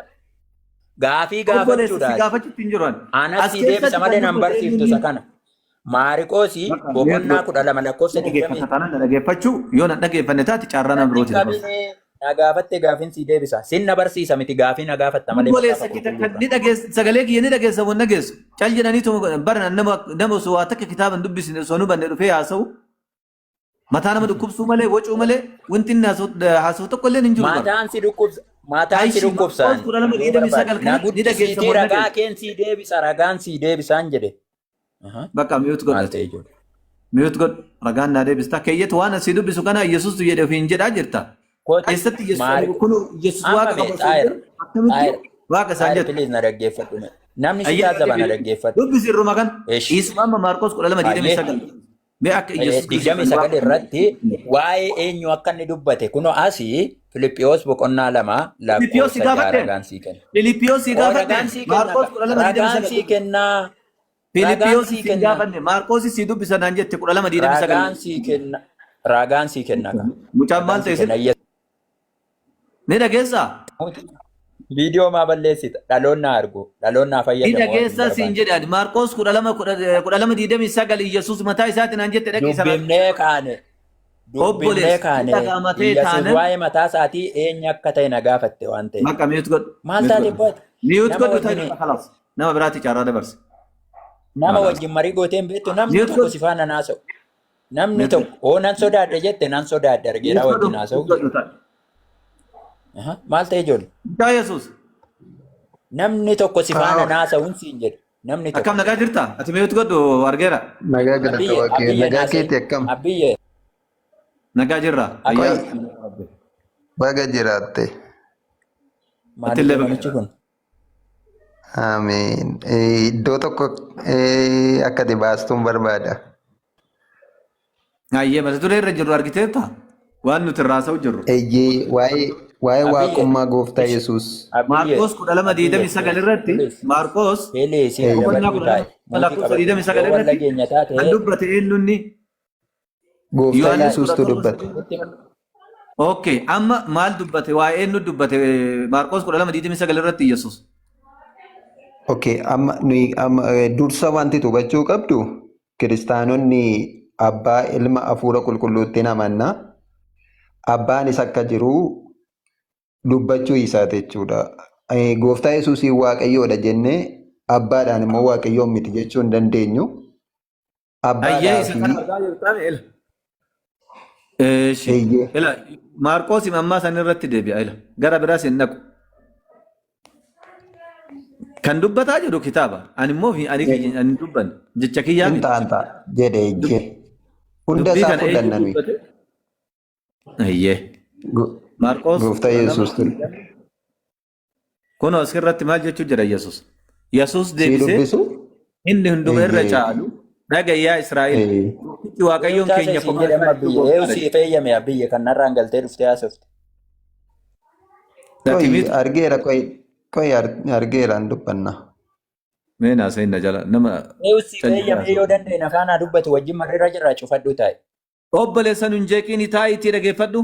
Gaafii Obboleessa gaafachuudha si ati. gaafachuutti hin jiru ani. Anas As sii deebisa keessatti malee kan nan dubbate barsiiftu isa eenyuun kana. Maariqoosii Bakka mi'eet boqonnaa godhu. 12 lakkoofsa Na 20 dhageeffata taanaan na dhageeffachuu yoo na dhaggeeffanne taate carraa nama Natti birootii dabarsa. qabinee na gaafatte gaafiin sii deebisa. Sin na barsiisa miti gaafii na gaafatta malee Obboleessa macaafa kita kan qulqulluurraa. ni dhageessa sagalee kiyya ni dhageessa moo hin dhageessu. Cal jedhaniitu bara nama nama osoo waa takka kitaaba hin dubbisne osoo nu banne dhufee haasa'u mataa nama dhukkubsuu malee wacuu malee wanti inni haasa'u tokko illee hin jiru bara. Mataan si dhukkubsa. Mataan si Aishi dhukkubsa. Maarqos kudha lama Yoo digdamii barbaade. sagal Na kana ni dhageessa guddisiitii moo hin ragaa dhageessu? keen sii deebisa ragaan sii deebisaan jedhe. Aha. Bakka mute Maal godhate. ta'e ijoollee. Mute godhu ragaan naa deebista. Keeyyatu waan asii dubbisu kana Yesuustu jedhe ofiin jedhaa jirta. Kooti Eessatti Yesuus maari kun Yesuus amma waaqa mee qaba osoo hin xaayir jedhu akkamitti xaayir waaqa isaan xaayir jettu? please na dhaggeeffadhu mee. Namni si Ayyaana taazaba na deebi'u. dhaggeeffadhu. Dubbisi irruma kan. Eshi. Isuma amma Maarqos kudha lama digdamii Baay'ee. sagal. Mee akka Yesuus Kiristoos digdamii kan sagal waaqa irratti waa'ee eenyu akka inni dubbate kunoo asii Filiphiyos boqonnaa 2 Filiphiyos si lakkoofsa 6 gaafadhe. ragaan sii kenna. Filiphiyos si Oo gaafadhe. ragaan sii kenna Maarqos 12 ragaan 29 sii kennaa ragaan Filiphiyos sii si kenna gaafanne. Maarqos si dubbisa naan jette 12 29. ragaan sii kenna ragaan sii kenna ka Mucaan maal ragaan sii ta'e sin? kenna Ni dhageessaa? Viidiyoo maa balleessita dhaloonni haa argu dhaloonni haa Ni fayyadamu waan hin dhageessaa siin barbaanne. jedhe ani. Maarqos 12 29 Yesuus mataa isaatiin naan jette dhaqii sana. Dubbifnee kaane dubbifnee Obboleessa ni kaane dhaga'ama ta'e Iyyasuus taanan waa'ee mataa isaatii eenyu akka ta'e na gaafatte waan ta'eef. Bakka mute godhu. Maal Mute taate godhu. baate? Mute Nama godhu wajjin ta'e kalaas. Nama biraatti carraa dabarse. nama Kalaas. wajjin marii gooteen beektu namni Mute tokko godhu. si faana naasa'u. Namni Mute tokko godhu. oo nan sodaadhe jette nan sodaadhe Mute argeeraa godhu. wajjin haasa'u Mute godhu jedhe. ta'e. Aha, Maal ta'e ijoollee? Mucaa Yesuus. Namni tokko si faana Haa, naasa'uun siin jedhe. Namni Akkam tokko. nagaa jirta? Ati mute godhu argeera. nagaa galata Abiyye waaqayyo. abiyye Nagaa naasa'e. keeti akkam? Abiyye Nagaa jirra. akkam Qoy, Ayyaa. baga jiraatte. maal Atillee ijoo baga namichi jiraatte. kun? Ameen. Iddoo tokko akka ati baastuun barbaada. Ayyee mata duree irra jirru argiteetta? Waan nuti irraa haasa'u jirru. Eeyyee, waa'ee waa'ee Abiyye waaqummaa gooftaa ish Yesuus. abiyye Maarqos kudha lama abiyye digdamii sagal irratti please Maarqos please Eeyyee. boqonnaa adabadhu kudha taa'e lama muutii lakkoofsa qabadhu digdamii sagal yoo walla irratti geenya taate kan dubbate eenyunni Gooftaa Yohaannis taa'e Yesuustu 17 dubbate. sitti Okay, amma maal dubbate? Waa'ee eenyu dubbate? Maarqos 12:29 irratti Yesuus. Okay, amma nuyi amma dursa wanti hubachuu qabdu kiristaanonni abbaa ilma hafuura qulqulluutti amanna. Abbaanis akka jiru dubbachuu isaati jechuudha. Gooftaa Yesuusiin waaqayyoodha jennee abbaadhaan immoo waaqayyoon miti jechuu hin dandeenyu. Ayyee Abbaadhaa isa fi kana argaa jirtaan ila. Eeshi. eeyyee. Ila Maarqos ammaa san irratti deebi'a ila. Gara biraas hin dhaqu. Kan dubbataa jiru kitaaba. Ani immoo fi ani kiyya ani dubbanne. Jecha kiyyaa Hin miti. ta'an ta'a jedhe eeyyee. Hunda Dubbii isaa kana eenyu fudhanna nuyi. dubbate? Ayyee. Maarqos Gooftaa 12 Yesuus ture. Kunoo asirratti maal jechuu jira Yesuus? Yesuus Sii deebisee dubbisu? inni hunduma irra Eeyyee. caalu dhaga'i yaa Israa'el. Eeyyee. Gooftichi Eeyu Waaqayyoon taasise keenya siin kophaa jedhe amma isaatti abiyye eeyu gooftaadha. sii feeyyame abiyye kan narraan galtee dhuftee haasofte. Ati Qoy mute argeera qoy qoy argeeraan dubbanna. mee naasa'in na jala nama Eeyu sii callisee feeyyame haasa'u. yoo danda'e na faana dubbatu wajjin marreerra jirra cufadhu taa'e. Obboleessa nun jeeqiin taa'iitii dhageeffadhu.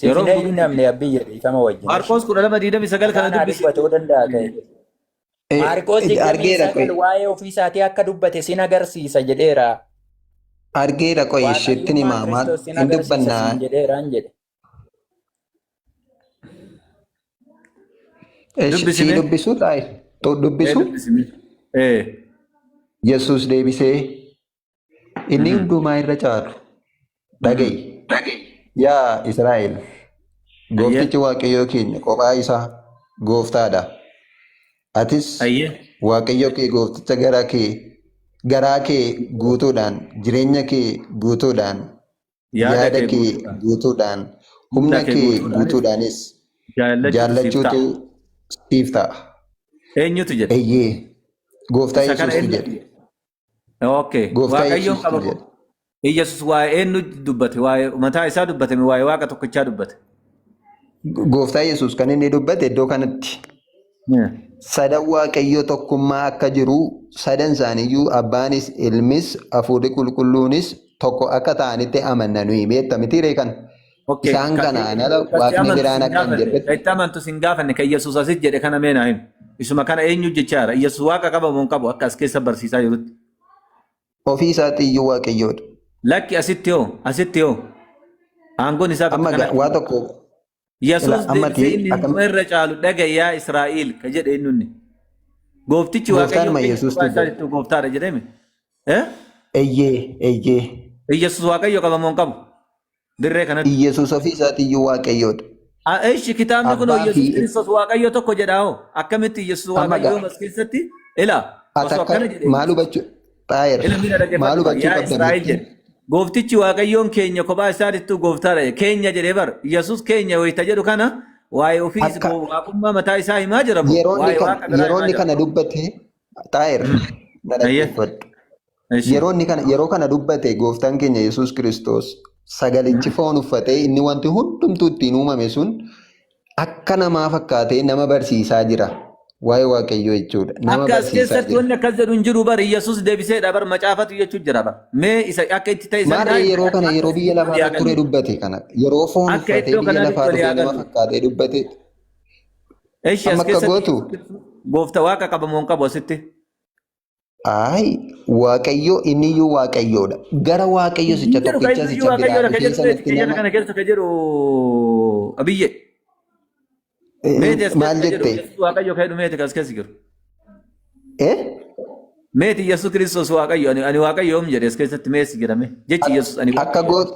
Siif Yeroo hin eeyyuu namni abiyye dhiifama wajjin. Maarqos 12:29 kana Faana dubbisi. dubbatu yoo danda'a ta'e. Maarqos digdamii Argeera qoy sagal waa'ee ofii isaatii akka dubbate sin agarsiisa jedheera. argeera qoy isheettin Waaqayyummaa himaa maal Kiristoos sin hin agarsiisa dubbannaa. siin jedheeraan jedhe. Dubbisi Sii mee. dubbisuu taa'e Ee dubbisu dubbisi mee. Ee. Yesuus deebisee inni hundumaa irra caalu dhaga'i. Yaa Israa'el Ayyee. gooftichi waaqayyoo keenya kophaa isaa gooftaadha. Atis Ayyee. Waaqayyo kee goofticha garaa kee guutuudhaan, jireenya kee guutuudhaan, Yaada yaada kee kee guutuudhaan, guutuudhaan, humna humna kee kee guutuudhaanis guutuudhaanis jaallachuutu siif ta'a. jaallachuutu siif ta'a. Eenyutu jedhe? Eeyyee, gooftaa Isa kana Yesuustu eenyutu jedhe. jedhe? Okay. Gooftaa Waaqayyoon Yesuustu qaba. jedhe. Iyyasuus waa'ee eenyu dubbate? Waa'ee mataa isaa dubbate moo waa'ee waaqa tokkichaa dubbate? Gooftaa Yesuus kan inni dubbate iddoo kanatti. Sadan Waaqayyo tokkummaa akka jiru sadan isaaniiyyuu abbaanis ilmis hafuurri qulqulluunis tokko akka ta'anitti amanna nuyi beekta miti ree kana. Okay. Isaan kanaan ala Kan itti waaqni amantu biraan sin akka hin gaafanne. jirretti Kan itti amantu sin gaafanne kan Iyyasuus asitti jedhe kana mee naa himi. Isuma kana eenyu jechaa jira? Iyyasuus waaqa qaba moo hin qabu akka as keessa barsiisaa jirutti? ofii isaatti iyyuu Waaqayyoodha. Lakki asitti hoo? Asitti hoo? Aangoon isaa bakka Amma kanatti. waa tokko ila Yesuus ammati deebisee inni akkam hunduma irra caalu dhaga'i yaa Israa'el ka jedhe eenyunni. Gooftichi Waaqayyo gooftaanuma keenya Yesuustu kophaa isaa jedhe. jettu gooftaadha jedhame. Eh? Eeyyee eeyyee. Yesuus Waaqayyo qaba moo hin qabu? Dirree kanatti. Yesuus ofii isaatti iyyuu Waaqayyoodha. Ishi kitaabni kun Abbaa Yesuus fi Kiristoos Waaqayyo tokko jedhaa hoo? Akkamitti Yesuus amma Waaqayyo as keessatti? Ila ati osoo akka akkana jedhe maal hubachuu xaayir Ila mina maal dhaggeeffadhu hubachuu yaa qabda Israa'el beektii? jedhe. Gooftichi Waaqayyoon keenya kophaa isaatittuu gooftaadha jedhe. Keenya jedhee bar Yesuus keenya wayita jedhu kana waa'ee ofii Akka waaqummaa mataa isaa himaa jira moo yeroo inni waa'ee kana waaqa biraa yeroo himaa inni jira? kana dubbate xaayir na Ayyee. dhaggeeffadhu. Ishi. Yeroo inni kana yeroo kana dubbate gooftaan keenya Yesuus Kiristoos sagalichi foon uffatee inni wanti hundumtuu ittiin uumame sun akka namaa fakkaatee nama barsiisaa jira. Waa'ee Waaqayyoo jechuudha. Nama Akka as barsiisaa keessatti jira. wanni akkas jedhu hin jiru bar Yesuus deebiseedha bar macaafatu jechuu jira bar. Mee isa akka itti ta'e san Maarree yeroo kana yeroo biyya walii lafaarra haa ture gallu. dubbate kana yeroo foon Akka uffatee iddoo biyya kanaatti lafaa walii dhufee haa nama gallu. fakkaatee dubbate Ishi as amma akka keessatti gootu goofta waaqa qaba moo hin qabu asitti? Ay, Waaqayyo inniyyuu Waaqayyoodha. Gara Waaqayyo Hin sicha jedhu kan tokkicha inni sicha biraa waaqayyoodha kan dhufee jedhu meeti sanatti keeyyata nama kana keessa kan jedhu abiyye. Meeti as keessa maal kan jedhu jette? Yesuus waaqayyo kan jedhu meeti kan as keessa jiru. Eh? Meeti Yesuus Kiristoos waaqayyo ani waaqayyo yoom jedhe as keessatti meessi jedhame jechi Yesuus ani Akka waaqayyo. goot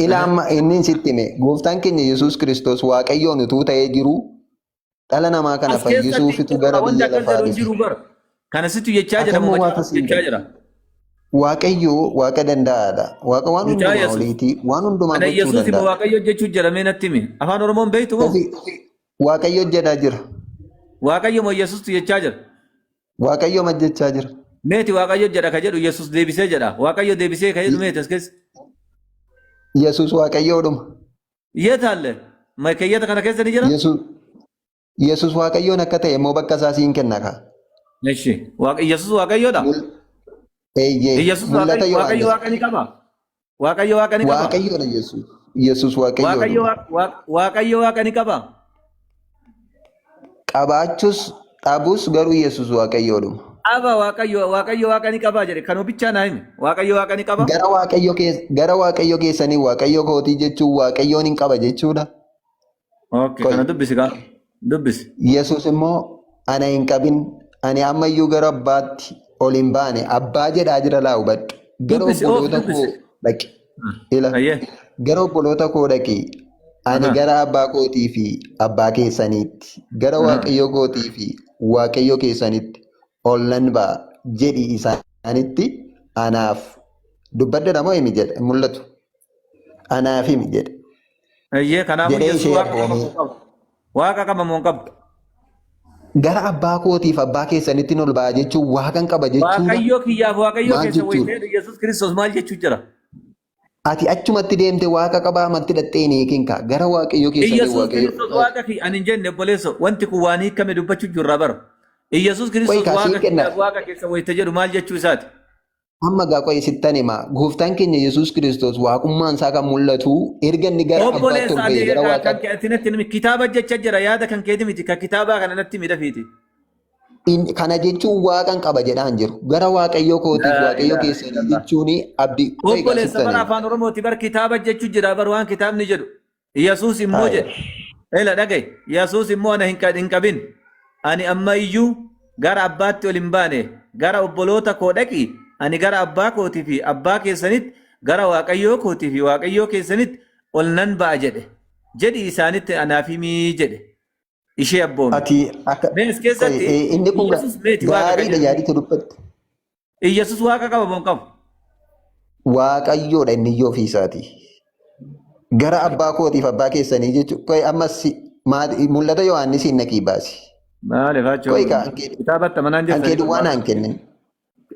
ila amma inni sitti hime gooftaan keenya Yesuus Kiristoos Waaqayyoon utuu ta'ee jiru dhala namaa kana As keessatti hin fayyisuufitu jiru gara wanti biyya akkas lafaa jedhu hin dhufe. jiru bar. Kana situ jechaa jira moo Atammoo waaqa macaafatu siin jechaa jedhe. jira. Waaqayyo waaqa danda'aadha. Waaqa waan Mucaa hundumaa Yesuus. oliiti. Waan hundumaa Ana gochuu Yesuus immoo danda'a. Waaqayyo jechuu jira mee natti himi. Afaan Oromoon beektu moo? Ofii Waaqayyo jedhaa jira. Waaqayyo moo Yesuustu jechaa jira. Waaqayyo majjechaa jira. Meeti Waaqayyo jedha ka jedhu Yesuus deebisee jedha. Waaqayyo deebisee ka jedhu meeti as keessa. Yesuus Waaqayyoodhuma. Yeetaalle keeyyata kana keessa ni jira? Yesuus Yesuus Waaqayyoon akka ta'e immoo bakka isaa siin kenna kaa. Eshi. Yesuus Waaqayyoodha. Eeyyee Yesuus mul'ata Waaqayyo Yohaannis. Waaqa ni qaba. Waaqayyo Waaqa ni qaba. Waaqayyoodha Yesuus. Yesuus Waaqayyo Waaqayyoodhuma. Waaqayyo Waaqa ni qaba. Qabaachuus dhabus garuu Yesuus Waaqayyoodhuma. Qaba Waaqayyo Waaqayyo Waaqa ni qaba jedhe kan bichaa naa himi. Waaqayyo Waaqa ni qaba. Gara Waaqayyo keessa gara Waaqayyo keessanii Waaqayyo kootii jechuun Waaqayyoon hin qaba jechuudha. Okay, Qoy. kana dubbisi kaa. Dubbisi. Yesuus immoo ana hin qabin ani ammayyuu gara abbaatti ol hin baane abbaa jedhaa jira laa hubadhu. Gara Dubbisi oof obboloota koo dubbisi. dhaqi. Ila Ayyee. gara obboloota koo dhaqi. Ani Aha. gara abbaa kootii fi abbaa keessaniitti, gara Aha. Waaqayyo kootii fi Waaqayyo keessanitti ol nan ba'a jedhi isaanitti anaaf dubbadhu moo himi jedhe hin mul'atu. Anaaf himi jedhe. Ayyee kanaafuu Jedhee Yesuus ishee Waaqa qaba abboomee moo hin qabu? Waaqa qaba moo hin qabu? gara abbaa kootiif abbaa keessanitti ol ba'a jechuun waaqan qaba jechuudha. Waaqayyo kiyyaaf Waaqayyo Maal keessa jechuudha? wayitee Yesuus Kiristoos maal jechuu jira? Ati achumatti deemte waaqa qabaa amatti dhattee hin hiikin kaa gara waaqayyo keessanii Iyyasuus waaqayyo. Kiristoos waaqa kiyya ani hin jenne obboleesso wanti kun waan hiikame dubbachuu jirra bara. Iyyasuus Qoy Kiristoos kaa siin waaqa kenna. kiyyaaf waaqa keessa wayite jedhu maal jechuu isaati? Amma gaa qoy sittan hima. Gooftaan keenya Yesuus Kiristoos waaqummaan isaa kan mul'atu erga inni gara abbaatti Obboleessa ol ani ba'e gara kan waaqaatti. ati natti himi kitaaba jecha jira yaada kan keeti miti kan kitaabaa kana natti himi dafiiti. Kana jechuun waaqan qaba jedhaan jiru. Gara waaqayyo kootiif Laa waaqayyo ilaaha keessanii illallah. jechuun abdii. Qoy gaa Obboleessa sittan bara hima. afaan Oromooti bar kitaaba jechuu jira bar waan kitaabni jedhu. Yesuus immoo Haaya. jedhe. Ela dhagaye. Yesuus immoo ana hin qabin. Ani amma iyyuu gara abbaatti ol hin baane. Gara obboloota koo dhaqi. Ani gara abbaa kootii fi abbaa keessanitti gara waaqayyoo kootii fi waaqayyoo keessanitti ol nan ba'a jedhe. Jedhi isaanitti anaaf himii jedhe. Ishee abboome. Ati akka Mee as keessatti inni kun Iyyasuus meeti waaqa kan gaariidha jedhu. yaaditu dubbatte. Iyyasuus waaqa qaba moo hin qabu? Waaqayyoodha inni iyyuu ofii isaatii. Gara abbaa kootiif abbaa keessanii jechuudha. Qoy ammas mul'ata Yohaannisiin naqii baasi. Maaliif achoo? Qoy kaa Kitaabatti amanaan ankee jirtanii duwwaa naan kennin.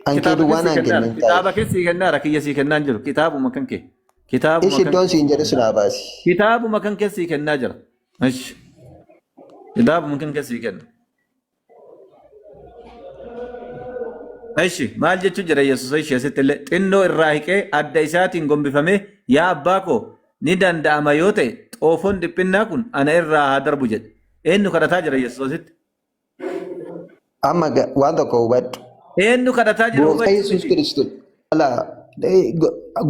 Ankee Kitaaba duwwaa keessi naan kennaara. kennin Kitaaba taa'e. keessi kennaara. Kiyya sii kennaan jiru. Kitaabuma kan kee. Kitaabuma Ishi kan iddoon siin jedhu sunaa baasi. Kitaabuma kan keessi kennaa jira. Ishi. Kitaabuma kan keessi kenna. Ishi maal jechuu jira Yesuus ishi asitti illee xinnoo irraa hiqee adda isaatiin gombifamee yaa abbaa koo ni danda'ama yoo ta'e xoofoon dhiphinnaa kun ana irraa haa darbu jedhe. Eenyu kadhataa jira Yesuus asitti? Amma waan tokko hubadhu. Eenyu kadhataa jira Gooftaa hubachuu Yesuus miti. Kiristoos. Alaa,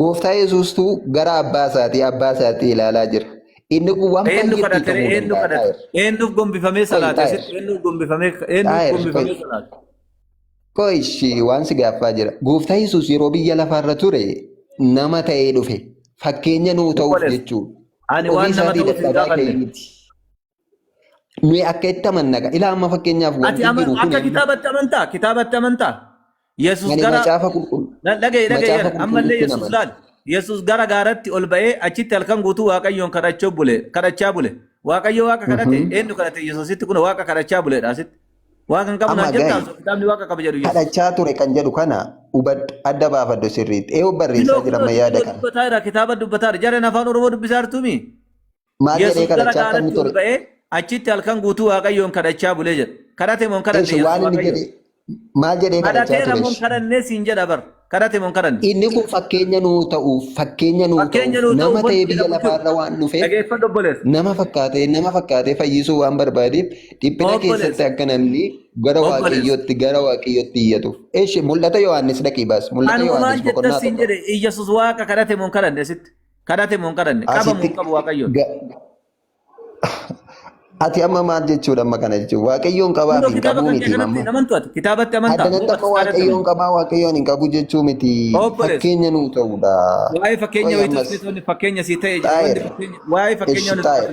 Gooftaa Yesuustuu gara abbaa isaatii ilaalaa jira. Inni kun waan Eenyu baay'eetti kadhate hiikamuu eenyu danda'a. kadhate Taa'eer. eenyuuf gombifamee Qoy salaate taa'eer. asitti eenyuuf gombifamee eenyuuf Taa'eer. gombifamee Qoy. salaate. Qoy ishii waan si gaaffaa jira. Gooftaa Yesuus yeroo biyya lafaarra ture nama ta'ee dhufe. Fakkeenya nuu ta'uuf Obboleessa jechuudha. ani Ofii waan nama isaatii ta'uuf hin dadhabaa gaafanne. ta'e miti. Nuyi akka itti amanna. Ilaa amma fakkeenyaaf Ati wanti jiru kun akka kitaabatti amantaa? Kitaabatti amantaa? Yesuus ani gara macaafa qulqulluu dhaga'i dhaga'i macaafa ammallee qulqulluutti Yesuus amana. laal. Yesuus gara gaaratti ol ba'ee achitti halkan guutuu Waaqayyoon kadhachuu bule kadhachaa bule. Waaqayyo waaqa kadhate eenyu kadhate Yesuusitti kun waaqa kadhachaa buledha asitti. Waaqa hin qabu Amma naan jettaa gahi osoo kitaabni waaqa qaba jedhu Yesuus. kadhachaa ture kan jedhu kana hubadhu adda baafadhu sirriitti. Eeyyuu barreessaa Kunoo jira kunoo amma yaada kunoo kana. dubbataa jira kitaaba dubbataa jira. Jareen afaan Oromoo dubbisaa jirtuumi. Maal jedhee Yesuus gara kadhachaa akka inni gaaratti ol ture? ba'ee achitti halkan guutuu Waaqayyoon kadhachaa bulee jedha. Kadhate moo hin kadhanne Eessu Yesuus waan inni Waaqayyoon? jedhe maal jedhee kadhachaa Kadhateera ture? moo hin kadhanne siin jedha bar. Kadhate moo hin kadhanne? Inni kun fakkeenya nuu ta'uuf fakkeenya nuu Fakkeenya ta'uuf nuu nama ta'uuf ta'ee wanti biyya jedhamu jiru. lafaarra waan dhufeef Dhageeffadhu obboleessa. nama fakkaatee fayyisuu waan barbaadeef dhiphina Obboleessa. keessatti akka namni gara Obboleessa. waaqayyootti gara waaqayyootti iyyatuuf. Eeshi mul'ata Yohaannis dhaqii baas. Mul'ata Anuma maal Yohaannis jetta boqonnaa siin 7. jedhe Iyyasuus waaqa kadhate moo hin kadhanne asitti? Kadhate moo hin kadhanne? Qaba moo Asitti hin qabu Waaqayyoon? ati amma maal jechuudha amma kana jechuudha. Waaqayyoon qabaa Kunoo fi hin kitaaba qabuu kan kee miti kanatti amma. hin amantu ati. Kitaabatti amantaa moo Addanatti amma bataskaanatti waaqayyoon amanta? qabaa waaqayyoon hin qabu jechuu miti. Obboleessa. Fakkeenya nuu ta'uudha. Waa'ee fakkeenya Qoy wayitu ammas keessatti fakkeenya sii ta'e jedhu wanti xaayir. fakkeenya waa'ee fakkeenya Ishi wanti xaayir.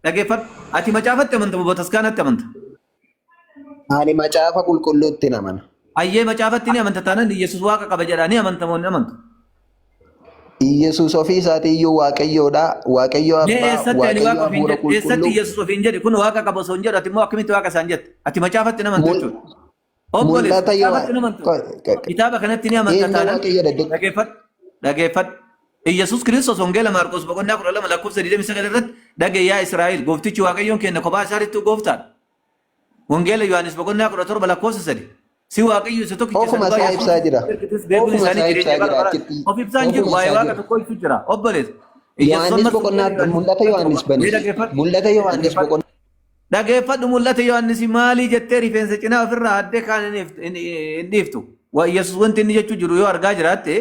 dhaggeeffadhu. Ati macaafatti amanta moo bataskaanatti amanta? Ani macaafa qulqulluutti amana. Ayyee macaafatti ni amanta taanaan Iyyasuus waaqa qaba jedhaa ni amanta moo hin amantu? Iyyasuus ofii isaatii iyyuu waaqayyoodha. Waaqayyo Mee abbaa, eessatti ani waaqayyo waaqa ofiin hafuura jedhe? Eessatti qulqulluu. Iyyasuus ofiin jedhe? Kun waaqa qaba osoo hin jedhu ati immoo akkamitti waaqa isaan jette? Ati macaafatti hin amantu jechuudha. Obboleessa Mul'ata yoo macaafatti hin amantu. Kitaaba kanatti ni amanta eenyu taanaan waaqayyoodha dhageeffadhu dhageeffadhu. Iyyasuus Kiristoos wangeela Maarqos boqonnaa 12 lakkoofsa 29 irratti dhaga'i yaa Israa'el gooftichi waaqayyoon keenya kophaa isaatitti gooftaadha. Wangeela Yohaannis boqonnaa 17 lakkoofsa 3. Si Waaqayyo isa tokkicha isa Ofuma dhugaa isaa Yesuus ibsaa jira. ergites beekuun Ofuma isaanii isaa jireenya ibsaa bara jira baraan. achitti. Of ibsaan jiru Ofuma waa'ee isaa waaqa jira. tokko ibsu jira. Obboleessa. Iyyasuus Yohaannis ammas boqonnaa wangeela Yohaannis mul'ata boqonnaa Yohaannis 7. bani. Mee dhageeffadhu. Mul'ata Yohaannis Dhageeffadhu. boqonnaa Dhageeffadhu mul'ata Yohaannis maalii jettee rifeensa cinaa ofirraa addee kaan hin dhiiftu. Waa Iyyasuus wanti inni jechuu jiru yoo argaa jiraatte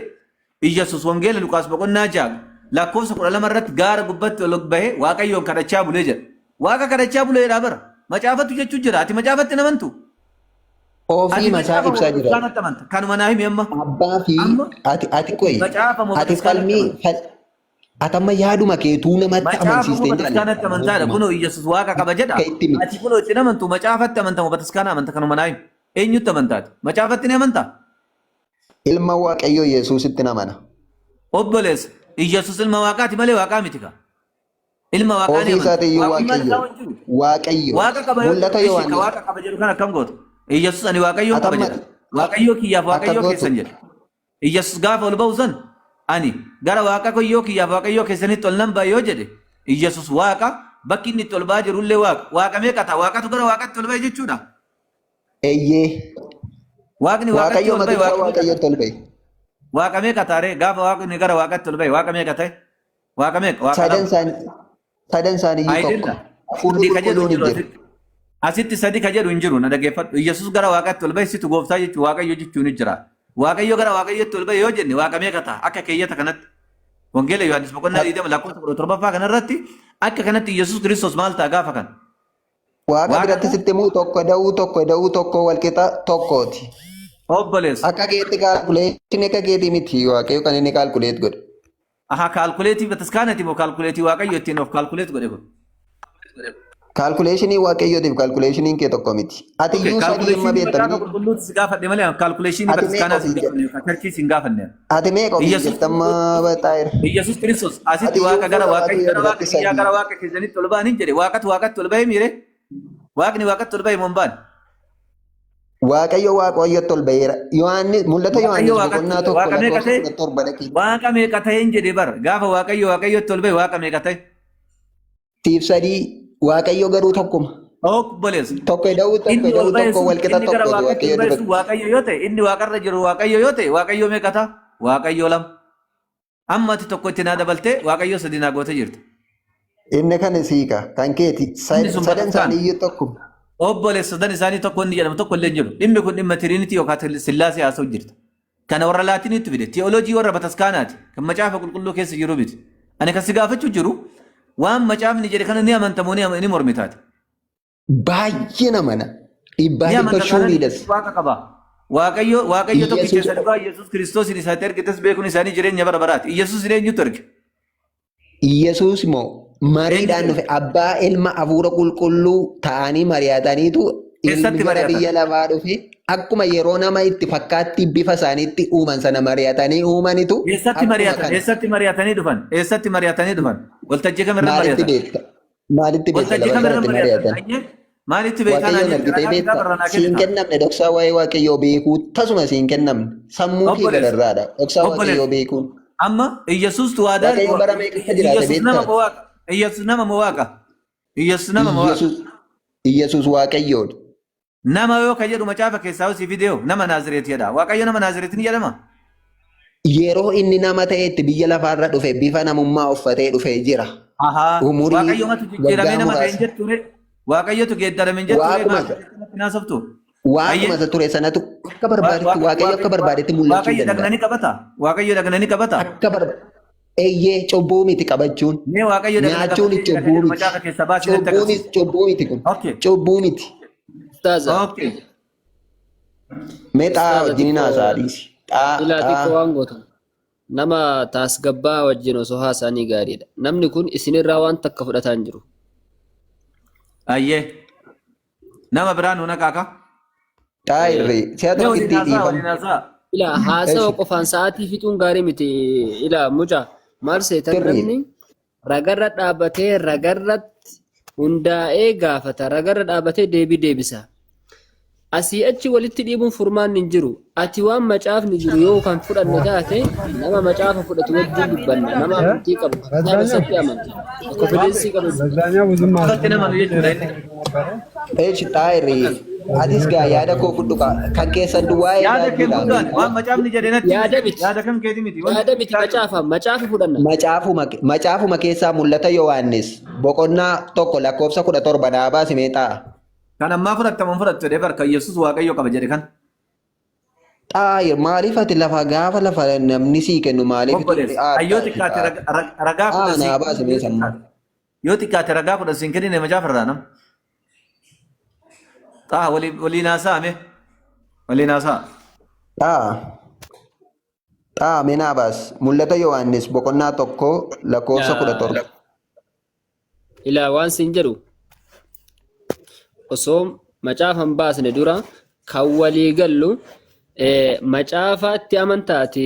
Iyyasuus wangeela Luqaas boqonnaa 6 lakkoofsa 12 irratti gaara gubbatti ol bahee Waaqayyoon kadhachaa bulee jedha. Waaqa kadhachaa buleedhaa bara. Macaafatu jechuu jira. Ati macaafatti hin amantu. Ofii Ati masaa macaafa moo ibsaa jira. bataskaanatti amanta? Kanuma naa himi amma. Abbaa fi Amma ati ati qoyi macaafa moo ati bataskaanatti falmii amanta? ati amma yaaduma keetuu namatti Macaafa moo amansiistee hin bataskaanatti amantaadha? jaalladha. Kunoo Iyyasuus waaqa qaba jedha. Akka itti miti. Ati kunoo itti hin amantu macaafatti amanta moo bataskaana amanta? Kanuma naa himi. Eenyutti amantaati? Macaafatti ni amantaa? Ilma Waaqayyoo Yesuusitti namana. Obboleessa, Iyyasuus ilma Waaqaati malee Waaqaa miti kaa. Ilma Waaqaa ni Ofii amanta. isaatii iyyuu Waaqummaan isaa Waaqayyo. hin jiru. Waaqayyo. Waaqa qaba yoo Mul'ata jedhu, ishi ka Yohaannis. Waaqa qaba jedhu kan akkam goota? Iyyasuus ani Waaqayyoon qaba Atamma jedha. Waaqayyoo kiyyaaf akka Waaqayyoo gootu. keessan jedha. Iyyasuus gaafa ol ba'u san ani gara Waaqa koyyoo kiyyaaf Waaqayyoo keessanitti ol nan ba'a yoo jedhe Iyyasuus Waaqa bakki inni itti ol ba'aa jirullee Waaqa. Waaqa meeqa ta'a? Waaqatu gara Waaqatti ol ba'e jechuudha. Eeyyee. Waaqni Waaqatti Waaqayyo ol ba'e matu gara Waaqa meeqa Waaqayyootti ol ba'e. Waaqa meeqa ta'a ree? Gaafa Waaqni gara Waaqatti ol ba'e Waaqa meeqa ta'e? Waaqa meeqa? Waaqa Sadan lama. isaanii sadan isaaniiyyuu tokko. Ayidilla. Hafuurri Sadi ka jedhu hin qulqulluun hin jiru jiru. asitti. Asitti sadi ka jedhu hin jiru na dhaggeeffadhu. Iyyasuus gara Waaqatti ol ba'e situ gooftaa jechuun Waaqayyo jechuun ni jira. Waaqayyo gara Waaqayyotti ol ba'e yoo jenne Waaqa meeqa ta'a? Akka keeyyata kanatti. Wangeela Yohaannis boqonnaa 20 lakkoofsa 17ffaa kanarratti akka kanatti Iyyasuus Kiristoos maal ta'a gaafa kana? Waaqa Waaqa biratti ta'a? sitti himuu tokko da'uu tokko da'uu tokko walqixa tokkooti. Obboleessa. Akka keetti kaalkuleeshinii akka keetii miti waaqayyo kan inni kaalkuleet godhe. Aha kaalkuleetii bataskaanati moo kaalkuleetii Waaqayyo ittiin of kaalkuleet godhe kun? Kaalkuleeshinii Waaqayyootiif kaalkuleeshiniin kee tokko miti. Ati Okay, iyyuu sadii amma kaalkuleeshinii macaafa beektamni. qulqulluutti si gaafadhe malee kaalkuleeshinii Ati meeqa bataskaanaa si ofiin gaafanne jette? yookaan charchii si hin gaafanne. Ati meeqa ofiin Iyyasuus jette amma Xaayir? Iyyasuus Kiristoos Ati asitti iyyuu waaqa gara fuula waaqa Waaqayyoo gara waaqa duratti kiyyaa sadii. gara waaqa keessanitti ol ba'an hin jedhe waaqatu waaqatti ol ba'ee miire waaqni waaqatti ol ba'e moo hin baane? Waaqayyo Waaqayyotti ol ba'eera. Yohaannis mul'ata Waaqayyo Yohaannis waaqatti boqonnaa 1 waaqa meeqa lakkoofsa ta'e? 17 dhaqi. Waaqa meeqa ta'e hin jedhe bara gaafa Waaqayyo Waaqayyotti ol ba'e waaqa meeqa ta'e? Siif sadii Waaqayyo garuu tokkuma. Obboleessa. Tokko ida'uu tokko Inni ol ida'uu ba'e tokko sun walqixa inni gara tokkotu waaqatti ol Waaqayyo ba'e sun duratti. Waaqayyo yoo ta'e inni waaqarra jiru Waaqayyo yoo ta'e Waaqayyo meeqa ta'a? Waaqayyo lama. Amma ati tokko itti naa dabaltee Waaqayyo sadi naa gootee jirta. Inni kan siika kan keeti Inni sun sadan bataskaana. isaanii iyyuu tokkuma. Obboleessa sadan isaanii tokko inni jedhamu tokko illee hin jiru. Dhimmi kun dhimma tiriinitii yookaan sillaasee haasa'u jirta. Kana warra laatiniitu fide. Tiyooloojii warra bataskaanaati. Kan macaafa qulqulluu keessa jiru miti. Ani kan si gaafachuu jiru waan macaafni jedhe kana ni amantamoo ni mormitaati. Baay'ee namana. Dhibbaa Ni dhibba amanta taanaan shuuriidhas. Yesuus waaqa qaba. Waaqayyo Waaqayyo tokkicha Yesuus isa dhugaa Yesuus Kiristoos isaatti ergites beekuun isaanii jireenya bara baraati. Yesuus eenyutu erge? Yesuus immoo Eenyutu mariidhaan erge? dhufe abbaa ilma hafuura qulqulluu ta'anii mari'ataniitu ilmi Eessatti gara mari'atan? biyya lafaa dhufe akkuma yeroo nama itti fakkaatti bifa isaaniitti uuman sana mari'atanii uumanitu Eessatti akkuma mari'atan? kana. Eessatti mari'atanii dhufan? Eessatti mari'atanii dhufan? Waltajjii kamirra Maalitti mari'atan? beekta? Maalitti beekta Waltajjii lafa kamirra kanatti mari'atan? mari'atan? Ayyee maalitti beekaa naan Waaqayyoon jette? argitee Ragaa beekta? kitaaba irraa naa Siin kennita. kennamne dhoksaa waa'ee Waaqayyoo beekuu tasuma siin kennamne. Sammuu kee Obboleessa. gararraadha. Dhoksaa Waaqayyoo Obboleessa. beekuun. Amma Iyyasuustu waadaa Waaqayyo bara meeqa akka jiraate Iyyasuus nama beektaa? moo waaqa? Iyyasuus nama moo waaqa? Iyyasuus nama moo waaqa? Iyyasuus Iyyasuus Waaqayyoodha. Nama yoo ka jedhu macaafa keessaa hosii fidee nama Naazireet jedha. Waaqayyo nama Naazireet ni jedhama. Yeroo inni nama ta'etti biyya lafaarra dhufe bifa namummaa uffatee dhufee jira. Ahaa. Umurii Waaqayyo matu jijjiiramee waggaa nama ta'e hin muraasa. jetture. Waaqayyotu geeddarame hin jetture. Waaquma Maal isa akkanatti naasoftu? waaquma Ayyee. isa ture sanatu akka barbaadetti Waaqayyo akka barbaadetti mul'achuu Waaqayyo dhagna danda'a. ni qabata. Waaqayyo dhagna ni qabata. Akka barba eeyyee cubbuu miti qabachuun. Mee Waaqayyo dhagna Nyaachuun qabatee jira kan cubbuu jedhu miti. macaafa keessaa baasii natti Cubbuunis agarsiisi. cubbuu miti kun. Okay. Cubbuu miti. Ustaaza. Okay. Mee xaa Ustaaza wajjin xiqqoo haasaa dhiisi. Xaa ilaa xiqqoo xaa. waan gootan. Nama taasgabbaa wajjin osoo haasa'anii gaariidha. Namni kun isinirraa waan takka fudhataa hin jiru. Ayyee. Nama biraa nu naqaaka. Xaa irree si'a Mee waliin tokkitti haasaa waliin dhiifama. haasaa. Ilaa haasawa Eshi qofaan sa'aatii fixuun gaarii miti. Ilaa mucaa maal seetan sirriidha. namni ragarra dhaabbatee ragarratti hundaa'ee gaafata. Ragarra dhaabbatee deebii deebisa. Asii achi walitti dhiibuun furmaanni hin jiru. Ati waan macaafni jiru yoo kan fudhanne taate nama macaafa fudhatu wajjin dubbanna. Nama amantii qabu kitaaba isatti amanta. Konfidensii qabu dubbanna. Uffatti nama nu jechuudha inni. Eshi xaa irree atis gaa yaada koo fudhu kan keessan duwwaa Yaada kee eegaa guddaan waan macaafni jedhe natti Yaada miti. miti. Yaada kam keeti miti. Wanti Yaada miti macaafa macaafa fudhanna. Macaafuma macaafuma keessaa mul'ata Yohaannis boqonnaa 1 lakkoofsa 17 naa baasi mee xaa. Kan ammaa fudhattaman fudhattu jedhee barka Yesuus Waaqayyo qaba jedhe kan. Xaayir maaliif ati lafa gaafa lafa namni sii kennu maaliif itti Obboleessa. Yoo aartaa xiqqaate xaa. ragaa Xaa kudha naa siin baasi mee sammuu. yoo xiqqaate ragaa kudha siin kennine macaafa irraa nam. Xaa waliin haasa'a mee. Waliin haasa'a. Xaa xaa mee naa baasi mul'ata Yohaannis boqonnaa 1 lakkoofsa 17. Ilaa waan siin jedhu osoo macaafa hin baasne dura kan walii gallu macaafaatti amantaati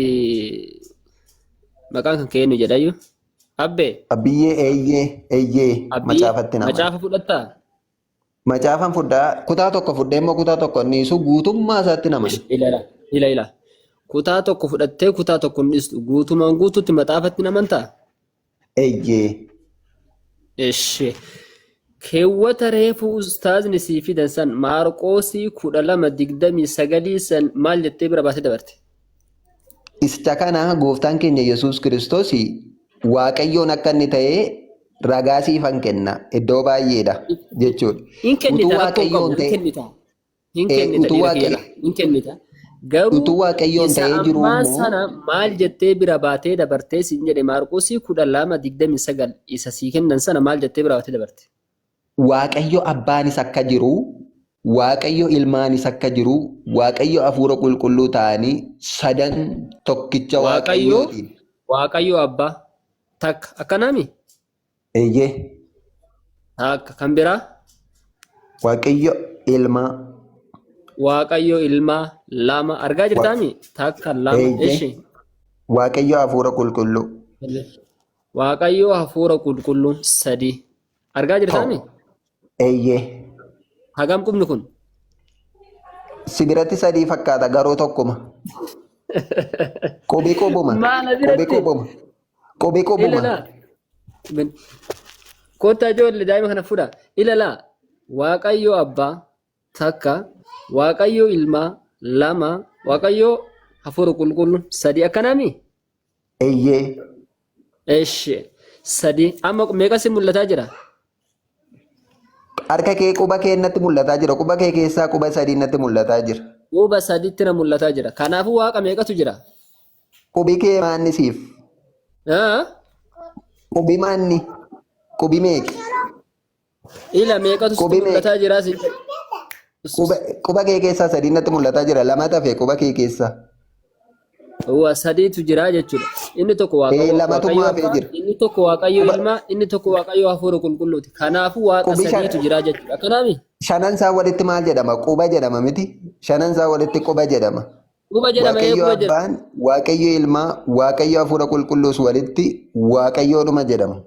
maqaan kan kennu jedhayu. Abbee Abbiyyee eeyyee eeyyee abbiyyee macaafatti nama. macaafa fudhattaa? Macaafan fudhaa kutaa tokko fudhee immoo kutaa tokko niisu guutummaa isaatti nama. Ila ila ila. Kutaa tokko fudhattee kutaa tokko hin dhiistu. Guutumaan guutuutti macaafatti amantaa? Eeyyee. Eshi. Keewwata reefu ustaazni sii fidan san Maarqoosii 12:29 san maal jettee bira baatee dabarte? Isa kana gooftaan keenya Yesuus Kiristoos Waaqayyoon akka inni ta'e ragaa siifan kenna iddoo baay'eedha jechuudha. Hin Utuu kennita rakkoo hin qabu Waaqayyoon hin ta'e kennita. Hin kennita utuu dhiira Waaqayyo kiyyala hin kennita. Garuu utuu Waaqayyoon isa ta'ee jiru ammaa immoo sana maal jettee bira baatee dabartee siin jedhe Maarqoosii 12:29 isa sii kennan sana maal jettee bira baatee dabarte? Waaqayyo abbaanis akka jiru, Waaqayyo ilmaanis akka jiru, Waaqayyo hafuura qulqulluu ta'anii sadan tokkicha Waaqayyo Waaqayyootiin. Waaqayyo abbaa takka akkanaami Eeyyee. takka kan biraa Waaqayyo ilmaa. Waaqayyo ilmaa lama. Argaa jirtaami? Takka lama. Eeyyee. Ishi. Waaqayyo hafuura qulqulluu. Waaqayyo hafuura qulqulluu sadi. Argaa jirtaami? Tokko. Eeyyee. Hagam qubni kun? Si biratti sadii fakkaata garuu tokkuma. Qubi qubuma. Maala Qubi biratti? qubuma. Qubi qubuma. Ilalaa. Kottaa ijoollee daa'ima kana fuudha. Ilalaa. Waaqayyo abbaa takka, Waaqayyo ilmaa lama, Waaqayyo hafuura qulqulluu sadi akkanaami? Eeyyee. Eshi sadi. Amma meeqa si mul'ataa jira? Harka kee quba kee natti mul'ataa jira. Quba kee keessaa quba sadii natti mul'ataa jira. Quba sadiitti na mul'ataa jira. Kanaafuu waaqa meeqatu jira? Qubi kee maanni siif? Ah? Qubi maanni? Qubi meeqi? Ila meeqatu sitti Qubi meeqi? mul'ataa jira? Si Quba kee keessaa sadii natti mul'ataa jira. Lama tafe quba kee keessaa. Wa sadiitu jira jechuudha. Inni tokko Ee Waaqayyo lamatu Waaqayyo maafee Abbaa, jira. inni tokko Waaqayyo Quba Ilmaa, inni tokko Waaqayyo Hafuura Qulqulluuti. Kanaafuu Waaqa qubi shan sadiitu jira jechuudha. Kanaami shanan isaa walitti maal jedhama? Quba jedhama miti? Shanan isaa walitti quba jedhama. quba jedhama ee Waaqayyo quba jedhama. Abbaan, Waaqayyo Ilmaa, Waaqayyo Hafuura Qulqulluus walitti Waaqayyoodhuma jedhama.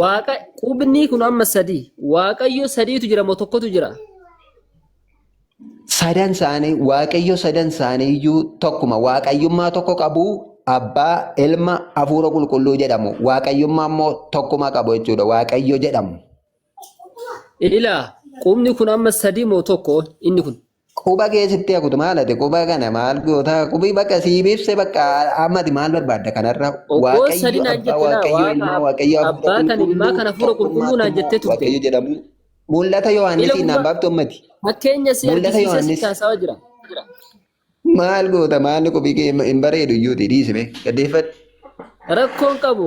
Waaqa qubni kun amma sadii. Waaqayyo sadiitu jira moo tokkotu jira? Sadan isaanii Waaqayyo sadan isaanii iyyuu tokkuma. Waaqayyummaa tokko qabu Abbaa, Ilma, Hafuura Qulqulluu jedhamu. Waaqayyummaa immoo tokkuma qabu jechuudha. Waaqayyo jedhamu. Ilaa qubni kun amma sadii moo tokko inni kun? Quba keessatti hakutu maal ati quba kana maal goota qubi bakka siif ibse bakka ammati maal barbaadda kanarra Okkoo sadi Waaqayyo naan abbaa jette laa Waaqayyo waaqa ilmaa Waaqayyo hafuura abbaa kan ilmaa qulqulluu kan hafuura qulqulluu tokkummaatti naan immoo jettee turte. Waaqayyo jedhamu. Mul'ata Ila Yohaannisiin naan gubbaa baaftu ammati. fakkeenya si Mul'ata argisiisee Yohaannis sitti haasawaa jira. maal goota maalli qubii kee hin bareedu iyyuuti dhiisime gaddeeffadhu. Rakkoon qabu.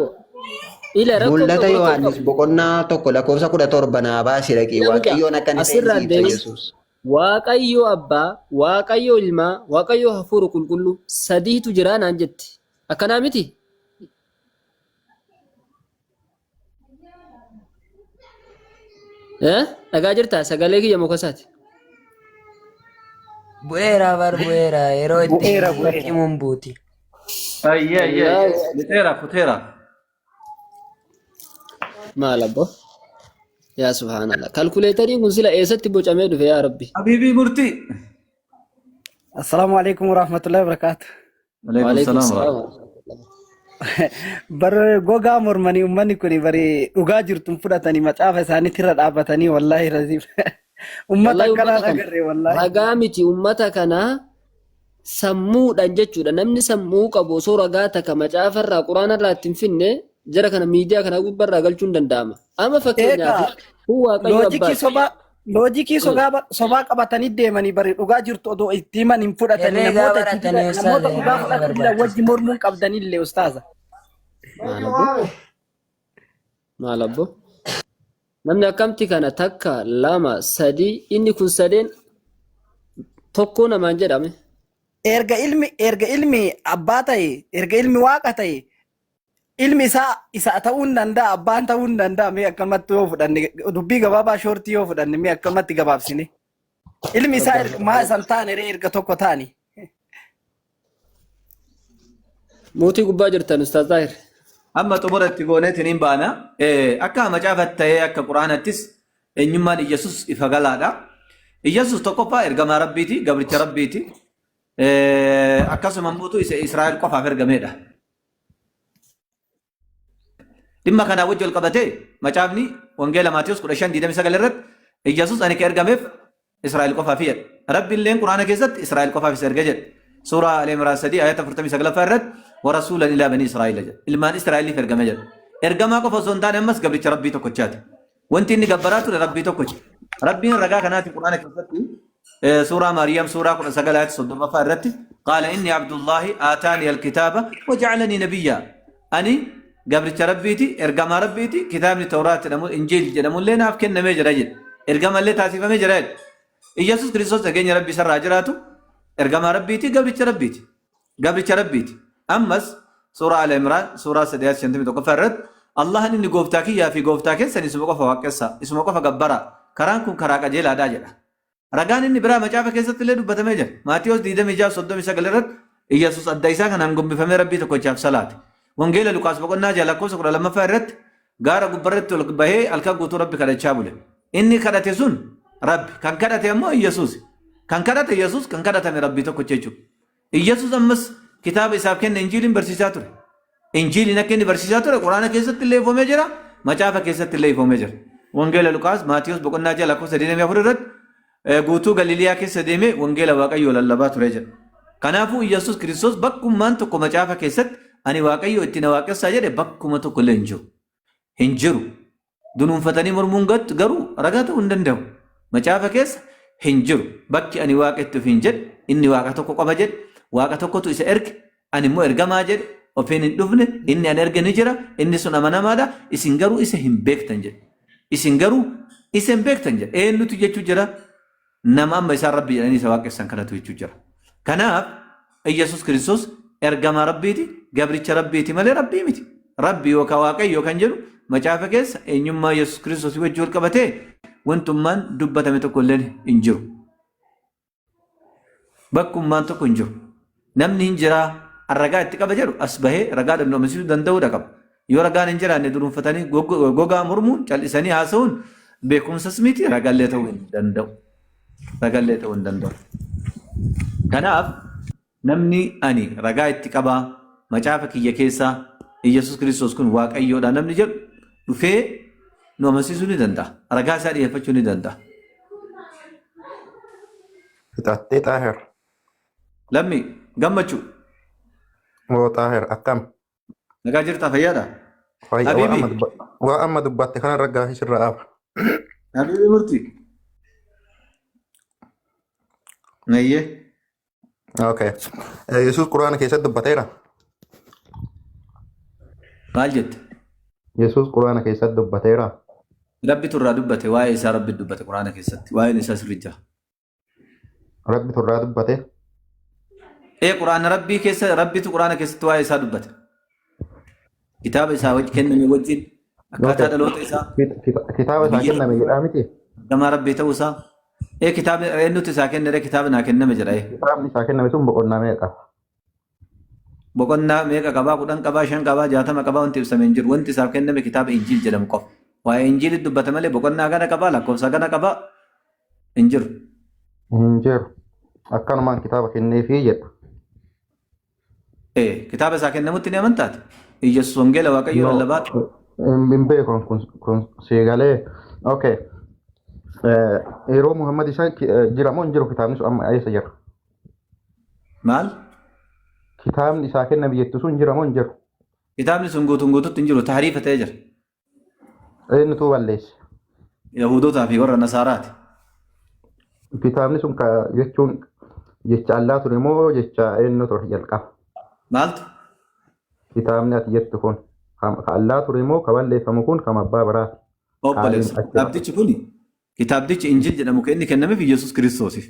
Ila rakkoon Mul'ata qabu rakkoon Yohaannis qabu. boqonnaa 1 lakkoofsa 17 naa baasi dhaqi Ila mucaa Waaqayyoon akka inni ta'e asirraan si ibsa deemis. Yesuus. Waaqayyo abbaa, Waaqayyo ilmaa, Waaqayyo hafuura qulqulluu sadiitu jira naan jetti. Akkanaa miti? Eh? Dhagaa jirtaa? Sagalee kiyya mukasaati. Bu'eera bar bu'eera yeroo itti Bu'eera bu'eera. himuun buuti. Ayyee ayyee Wallaahi. lixeera kuteera. Maal abbo? Yaa subhaanallah. Kalkuleetariin kun sila eessatti bocamee dhufe yaa Rabbi? Habiibii murtii. Assalaamu alaikum warahmatullahi wabarakatuh. Alaikum Waalaikum salaam salaam. warahmatullahi. Bar gogaa mormanii uummanni kun bari dhugaa jirtu hin fudhatanii macaafa isaaniitti irra dhaabbatanii wallaahi raziif. Uummata Wallahi akkanaa ummata kana agarre wallaahi. ragaa miti ummata kana sammuudhaan jechuudha. Namni sammuu qabu osoo ragaa takka macaafarraa quraanarraa itti hin finne jara kana miidiyaa kana gubbarraa galchuun danda'ama. Amma fakkeenyaaf Eegaa kun Waaqayyo loojikii abbaati. sobaa loojikii sobaa qabatanii deemanii bari dhugaa jirtu odoo itti himan hin fudhatanii Herreegaa namoota itti baratanii dida ustaaza namoota dhugaa herreega fudhachuu didan barbaachisa. wajji mormuun qabdanillee ustaaza. Maal abbo? Maal abbo? Namni akkamti kana takka lama sadii inni kun sadeen tokko namaan jedhame. Erga ilmi abbaa ta'e erga ilmi waaqa ta'e ilmi isaa isa ta'uu hin danda'a abbaan ta'uu hin danda'a mee akkanumatti yoo fudhanne dubbii gabaabaa shoortii yoo fudhanne mee akkanumatti gabaabsine ilmi isaa maa isan taane ree erga tokko taane. Mootii gubbaa jirtan Ustaaz Zaahir. Amma xumura itti gooneetiin hin baana. Akka macaafatti ta'ee akka quraanattis eenyummaan Iyyasuus ifa galaadha. Iyyasuus tokkoffaa ergamaa Rabbiiti, gabricha Rabbiiti. Akkasuma immoo isa Israa'el qofaaf ergameedha. Dhimma kanaa wajji wal qabatee macaafni Wangeela Maatiyus 15:29 irratti Iyyasuus ani ka ergameef Israa'el qofaafi jedha. Rabbi illeen Quraana keessatti Israa'el qofaaf isa erge jedha. Suuraa Al Imraan 3 ayata 49ffaa irratti warasuulan ilaa banii Israa'el jedha. Ilmaan Israa'eliif ergame jedha. Ergamaa qofa osoo hin taane ammas gabricha Rabbii tokkochaati. Wanti inni gabbaraa ture Rabbii tokkocha. Rabbiin ragaa kanaatiin Quraana keessatti Suuraa Maariyaam suuraa 19 ayata 30ffaa irratti qaala inni Abdullaahi aataani alkitaaba waja'alanii nabiyyaa. Ani gabricha Rabbiiti, ergamaa Rabbiiti, kitaabni Tawraat jedhamu, Injiil jedhamullee naaf kennamee jira jedhe. Ergamallee taasifamee jira jedhe. Iyyasuus Kiristoos nageenya Rabbii isarraa jiraatu ergamaa Rabbiiti, gabricha Rabbiiti. Gabricha Rabbiiti. Ammas suuraa Al Imraan suuraa 3 ayata 51ffaa irratti Allahan inni gooftaa kiyyaa fi gooftaa keessan isuma qofa waaqessaa, isuma qofa gabbaraa. Karaan kun karaa qajeelaadhaa jedha. Ragaan inni biraa macaafa keessatti illee dubbatamee jira. Maatiyoos 26:39 irratti Iyyasuus adda isaa kanaan gombifamee Rabbii tokkichaaf salaate. Wangeela Luqaas boqonnaa 6 lakkoofsa 12ffaa irratti gaara gubbarratti ol bahee halkan guutuu Rabbi kadhachaa bule. Inni kadhate sun Rabbi. Kan kadhate ammoo Iyyasuusi. Kan kadhate Iyyasuus, kan kadhatame Rabbii tokkicha jechuudha. Iyyasuus ammas kitaaba isaaf kenne Injiiliin barsiisaa ture. Injiiliin akka inni barsiisaa ture Quraana keessatti illee ifoomee jira, Macaafa keessatti illee ifoomee jira. Wangeela Luqaas, Maatiyos boqonnaa 6 lakkoofsa 24 irratti guutuu Galiiliyaa keessa deemee wangeela Waaqayyoo lallabaa ture jedha. Kanaafuu Iyyasuus Kiristoos bakkummaan tokko Macaafa keessatti ani Waaqayyoo itti na waaqessaa jedhe bakkuma tokko illee hin jiru. Hin jiru. Dunuunfatanii mormuun garuu ragaa ta'uu hin danda'u. Macaafa keessa hin jiru. Bakki ani Waaqa itti ofiin jedhe, inni Waaqa tokko qofa jedhe, Waaqa tokkotu isa erge, ani immoo ergamaa jedhe, ofiin hin dhufne, inni ani erge ni jira, inni sun amanamaadha, isin garuu isa hin beektan jedhe. Isin garuu isa hin beektan jedhe. Eenyutu jechuu jira? Nama amma isaan Rabbi jedhanii isa waaqessan kanatu jechuu jira. Kanaaf Iyyasuus Kiristoos ergamaa Rabbiiti, gabricha Rabbiiti malee Rabbii miti. Rabbi yookaan Waaqayyo kan jedhu macaafa keessa eenyummaa Yesuus Kiristoos wajjin wal qabatee wantummaan dubbatame tokko illee hin jiru. Bakkummaan tokko hin jiru. Namni hin jiraa an ragaa itti qaba jedhu as bahee ragaa danda'amsiisuu danda'uudha qaba. Yoo ragaan hin jiraanne duruunfatanii gogaa mormuun cal'isanii haasa'uun beekumsas miti ragallee ta'uu hin danda'u. Ragallee ta'uu hin danda'u. Kanaaf namni ani ragaa itti qabaa macaafa kiyya keessaa Iyyasuus Kiristoos kun Waaqayyoodha namni jedhu dhufee nu amansiisuu ni danda'a. Ragaa isaa dhiyeeffachuu ni danda'a. Fixattee Xaahir. Lammi gammachuu. Oo Xaahir akkam? Nagaa jirtaa fayyaadha? Fayya waa Habiibi. amma waa amma dubbatte kanarra gaafii sirra dhaaba. Habiibi murtii. Nayyee. Okay. Yesuus Quraana keessatti dubbateera. Maal jette? Yesuus Quraana keessatti dubbateera. Rabbitu irraa dubbate waa'ee isaa Rabbi dubbate Quraana keessatti waa'een isaa sirri jira. Rabbitu irraa dubbate. Ee Quraana Rabbii keessa Rabbitu Quraana keessatti waa'ee isaa dubbate. Kitaaba isaa wajji kenname wajjin akkaataa Okay. dhaloota isaa Kitaaba isaa biyya kenname jedhaa miti. ergamaa Rabbii ta'uu isaa. Ee kitaabni eenyutu isaa kennere kitaaba naa kenname jedha. Ee. Kitaabni isaa kenname sun boqonnaa meeqa? Boqonnaa meeqa qabaa 10 qabaa 5 qabaa 60 qabaa wanti ibsame hin jiru. Wanti isaaf kenname kitaaba Injiil jedhamu qofa. Waa'ee Injiilii dubbata malee boqonnaa kana qabaa lakkoofsa kana qabaa hin jiru. Hin jiru. Akkanumaan kitaaba kenneefii jedha. Ee kitaaba isaa kennamutti ni amantaati. Iyyasuus wangeela Waaqayyoo No, lallabaa ture. hin beeku kun siigalee. Okay. Yeroo Muhammad isa jira moo hin jiru kitaabni sun amma eessa jira? Maal? Kitaabni isaa kenname jettu sun jira moo hin jiru? Kitaabni sun guutuun guututti hin jiru tahriifa ta'ee jira. Eenyutu balleesse? Yahudotaa fi warra Nasaaraati. Kitaabni sun ka jechuun jecha Allaa ture moo jecha eenyu ture jalqaba? Maaltu? Kitaabni ati jettu kun ka Allaa ture moo ka balleeffamu kun kan abbaa biraati? Kaaliin Obboleessa. achi Kitaabtichi kun kitaabtichi Injil jedhamu kan inni kennameef Yesuus Kiristoosiif.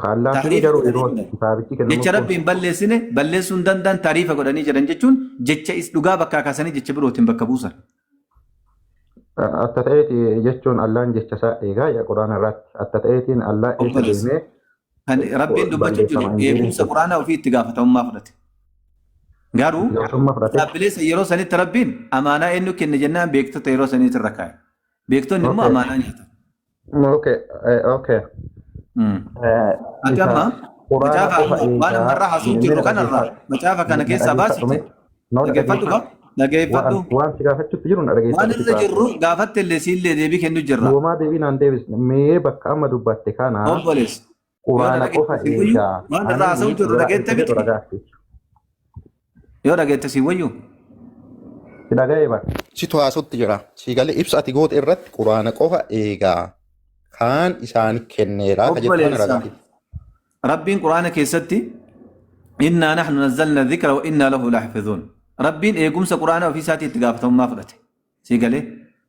Ka Allaa suni Taariifa garuu godhanii yeroo jiran. kitaabichi kennamuuf Jecha kun Rabbi hin balleessine balleessuu hin danda'an taariifa godhanii jiran jechuun jecha is dhugaa bakkaa kaasanii jecha birootiin bakka buusan. Atta ta'eeti jechuun Allaan jecha isaa eegaa jedha Quraana irratti. Atta ta'eetiin Allaa eessa Obboleessa. deemee Kan Rabbiin dubbachuu jiru balleeffama Injiiliin eegumsa kun. Quraanaa ofii itti gaafatamummaa fudhate. Garuu Gaafatamummaa fudhate. kitaabilee san yeroo sanitti Rabbiin amaanaa eenyu kenne jennaan beektota yeroo saniitti irra kaa'e. Beektonni immoo Okay. amaanaa nyaatan. Okay. Okay. Ati Isa amma Quraana macaafa qofa amma waan eegaa ammarraa haasa'u mee jirru na kanarraa dhageeffadhu. macaafa kana Na keessaa dhageeffadhu baasiti mee. No na dhageeffadhu dhageeffadhu. kaa dhageeffadhu Waan si gaafachuutti jiru na waan dhageeffadhu irra si jirru gaafatte illee siillee deebii kennu jirra. Womaa deebii naan deebisne mee bakka amma dubbatte kana Obboleessa yoo na Quraana qofa dhageette si wayyu eegaa. waan irraa Ani haasa'u jirru dhageette isa jedhu miti ragaatti. yoo dhageette si wayyu. Si dhaga'ee bara. Situ haasa'utti jira. Si galee ibsa ati goote irratti Quraana qofa eegaa. Kaan isaan kenneera ka jettu kana Obboleessa ragaatti. Rabbiin Quraana keessatti innaa nahnu nazzalna dhikra wa innaa lahu lahafidhuun. Rabbiin eegumsa Quraana ofii isaatii itti gaafatamummaa fudhate. Sii galee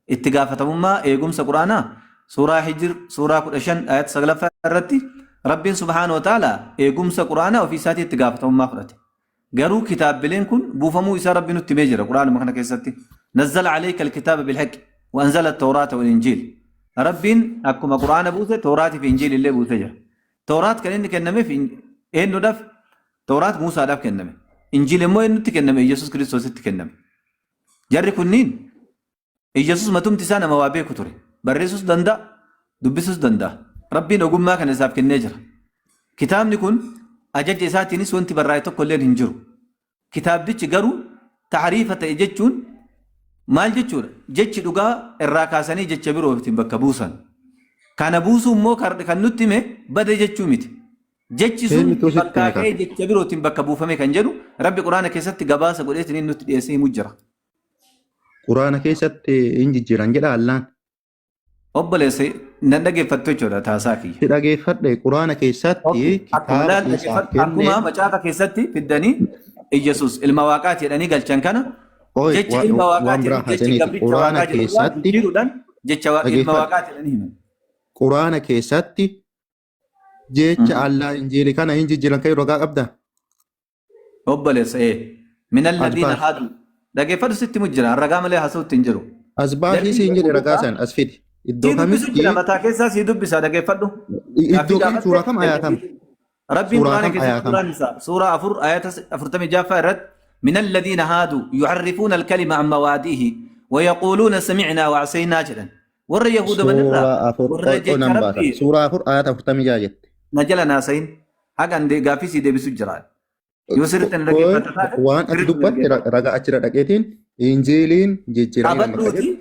itti gaafatamummaa eegumsa Quraanaa suuraa Hijr suuraa 15 ayat 9ffaa irratti Rabbiin subhaanahu wa ta'ala eegumsa Quraanaa ofii isaatii itti gaafatamummaa fudhate. Garuu kitaabbileen kun buufamuu isaa Rabbi nutti himee jira Qur'aanuma kana keessatti. Nazzala alayka alkitaaba bilhaqi wa anzala at-tawraata wal injiil. Rabbiin akkuma Qur'aana buuse Tawraatii fi Injiil illee buusee jira. Tawraat kan inni kennameef eenyudhaaf? Tawraat Muusaadhaaf kenname. Injiil immoo eenyutti kenname? Iyyasuus Kiristoositti kenname. Jarri kunniin Iyyasuus matumti isaa nama waa beeku ture. Barreessuus danda'a, dubbisuus danda'a. Rabbiin ogummaa kana isaaf kennee jira. Kitaabni kun ajaja isaatiinis wanti barraa'e tokko illeen hin jiru. Kitaabdichi garuu tahriifa ta'e jechuun maal jechuudha? Jechi dhugaa irraa kaasanii jecha birootiin bakka buusan. Kana buusuu immoo kan nutti hime bade jechuu miti. Jechi sun Eenyutu sitti bakkaa hime kana? ka'ee jecha birootiin bakka buufame kan jedhu Rabbi Quraana keessatti gabaasa godheetiin nutti dhiyeessee himu jira. Quraana keessatti hin jijjiiran jedha Allaan. Obboleessa nan dhageeffattu jechuudha taasaa kiyya. Si dhageeffadhe Quraana keessatti Okay. Akkuma kitaaba laal isaaf dhageeffadhu kenne akkuma macaafa keessatti fiddanii Iyyasuus ilma waaqaati jedhanii galchan kana Oye, jecha ilma waan waaqaati biraa jedhu jechi haasaniiti. gabricha Quraana waaqaa jedhu irraa keessatti jijjiiruudhaan jecha ilma dhageeffadhu. waaqaati jedhanii himan. Quraana keessatti jecha Allaa Injiilii kana hin jijjiiran kan ragaa qabda. Obboleessa ee. Min As alladhiina baasi. haadu. Dhageeffadhu sitti himu jira. Ragaa malee haasa'utti hin jiru. As baasii Jarri siin jedhe ragaa Yahuudotaa san as fidi. Iddoo sii dubbisu kamitti jira mataa keessaa sii dubbisa dhageeffadhu. Gaaffii iddoo kam gaafatte suuraa kam ayaa kam Rabbiin suuraa Quraana kam keessatti ayaa kam suuraan isaa suuraa 4 ayata 46ffaa irratti min alladhiina haadu yuharrifuuna alkalima an mawaadi'ihi wayaquuluuna sami'naa wa'asaynaa jedhan. Warra Yahuudaman irraa suuraa 4 warra qoy qoy jecha nan baasa. Rabbii Suuraa 4 ayata 46 jette. na jala naasayin haga an gaaffii sii deebisu jira. Yoo sirriitti na Qoy dhaggeeffatta taate waan ati sirriitti na dubbatte dhaggeeffadhu. ragaa achirra dhaqeetiin Injiiliin jijjiirameera bakka Qabadhuuti jedhu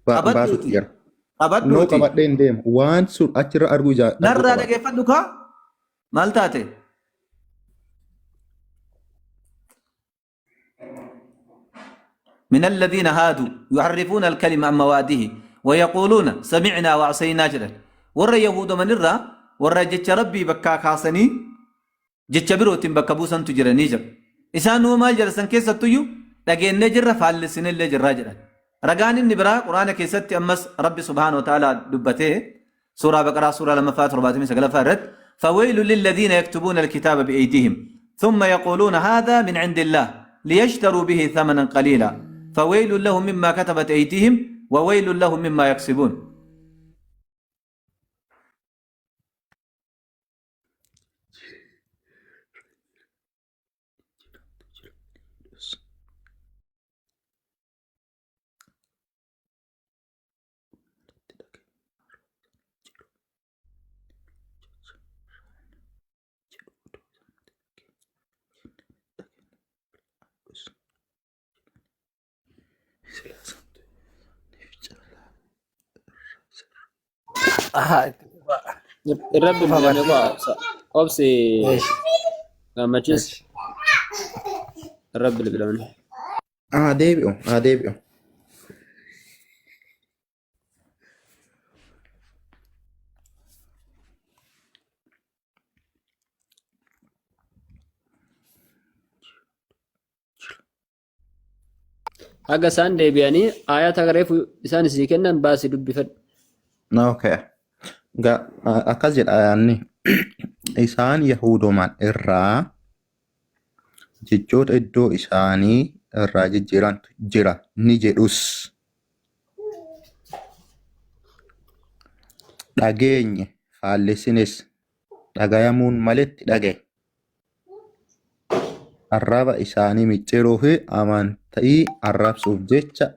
baasutti qabadhuuti jira. Noo qabadhuuti qabadhee hin deemu. Waan sun achirra arguu ijaa arguu narraa qaba. dhaggeeffadhu kaa maal taate? من الذين هادوا يحرفون الكلمة عن مواده ويقولون سمعنا وعصينا جدا ور يهود من الرا ور جتش ربي بكا كاسني jecha birootiin bakka buusantu jiranii jedhu. Isaan nuu maal jedha san keessattuyyuu dhageennee jirra faallissinellee jirraa jedhan. Ragaan inni biraa Quraana keessatti ammas Rabbi subhaanahu wa ta'aalaa dubbatee suuraa Baqaraa suuraa 2ffaa 79ffaa irratti فويل للذين يكتبون الكتاب بأيديهم ثم يقولون هذا من عند الله ليشتروا به ثمنا قليلا فويل لهم مما كتبت أيديهم وويل لهم مما يكسبون. Aha, itti fufaa. Irra Itti fufaa bilbilame barsiisaa. qaba. Obsi Eesh, gammachiis eesh. irra bilbilamne. Haa deebi'u, haa deebi'u. Haga isaan deebi'anii ayata reefu isaan isii kennan baasi dubbifadhu. Okay. Akkas jedha ayaanni. Isaan Yahudomaan irraa jechoota iddoo isaanii irraa jijjiirantu jira ni jedhus. Dhageenye faallessines dhagayamuun maletti dhagaye. Arraba isaanii micciiruu fi amantii arrabsuuf jecha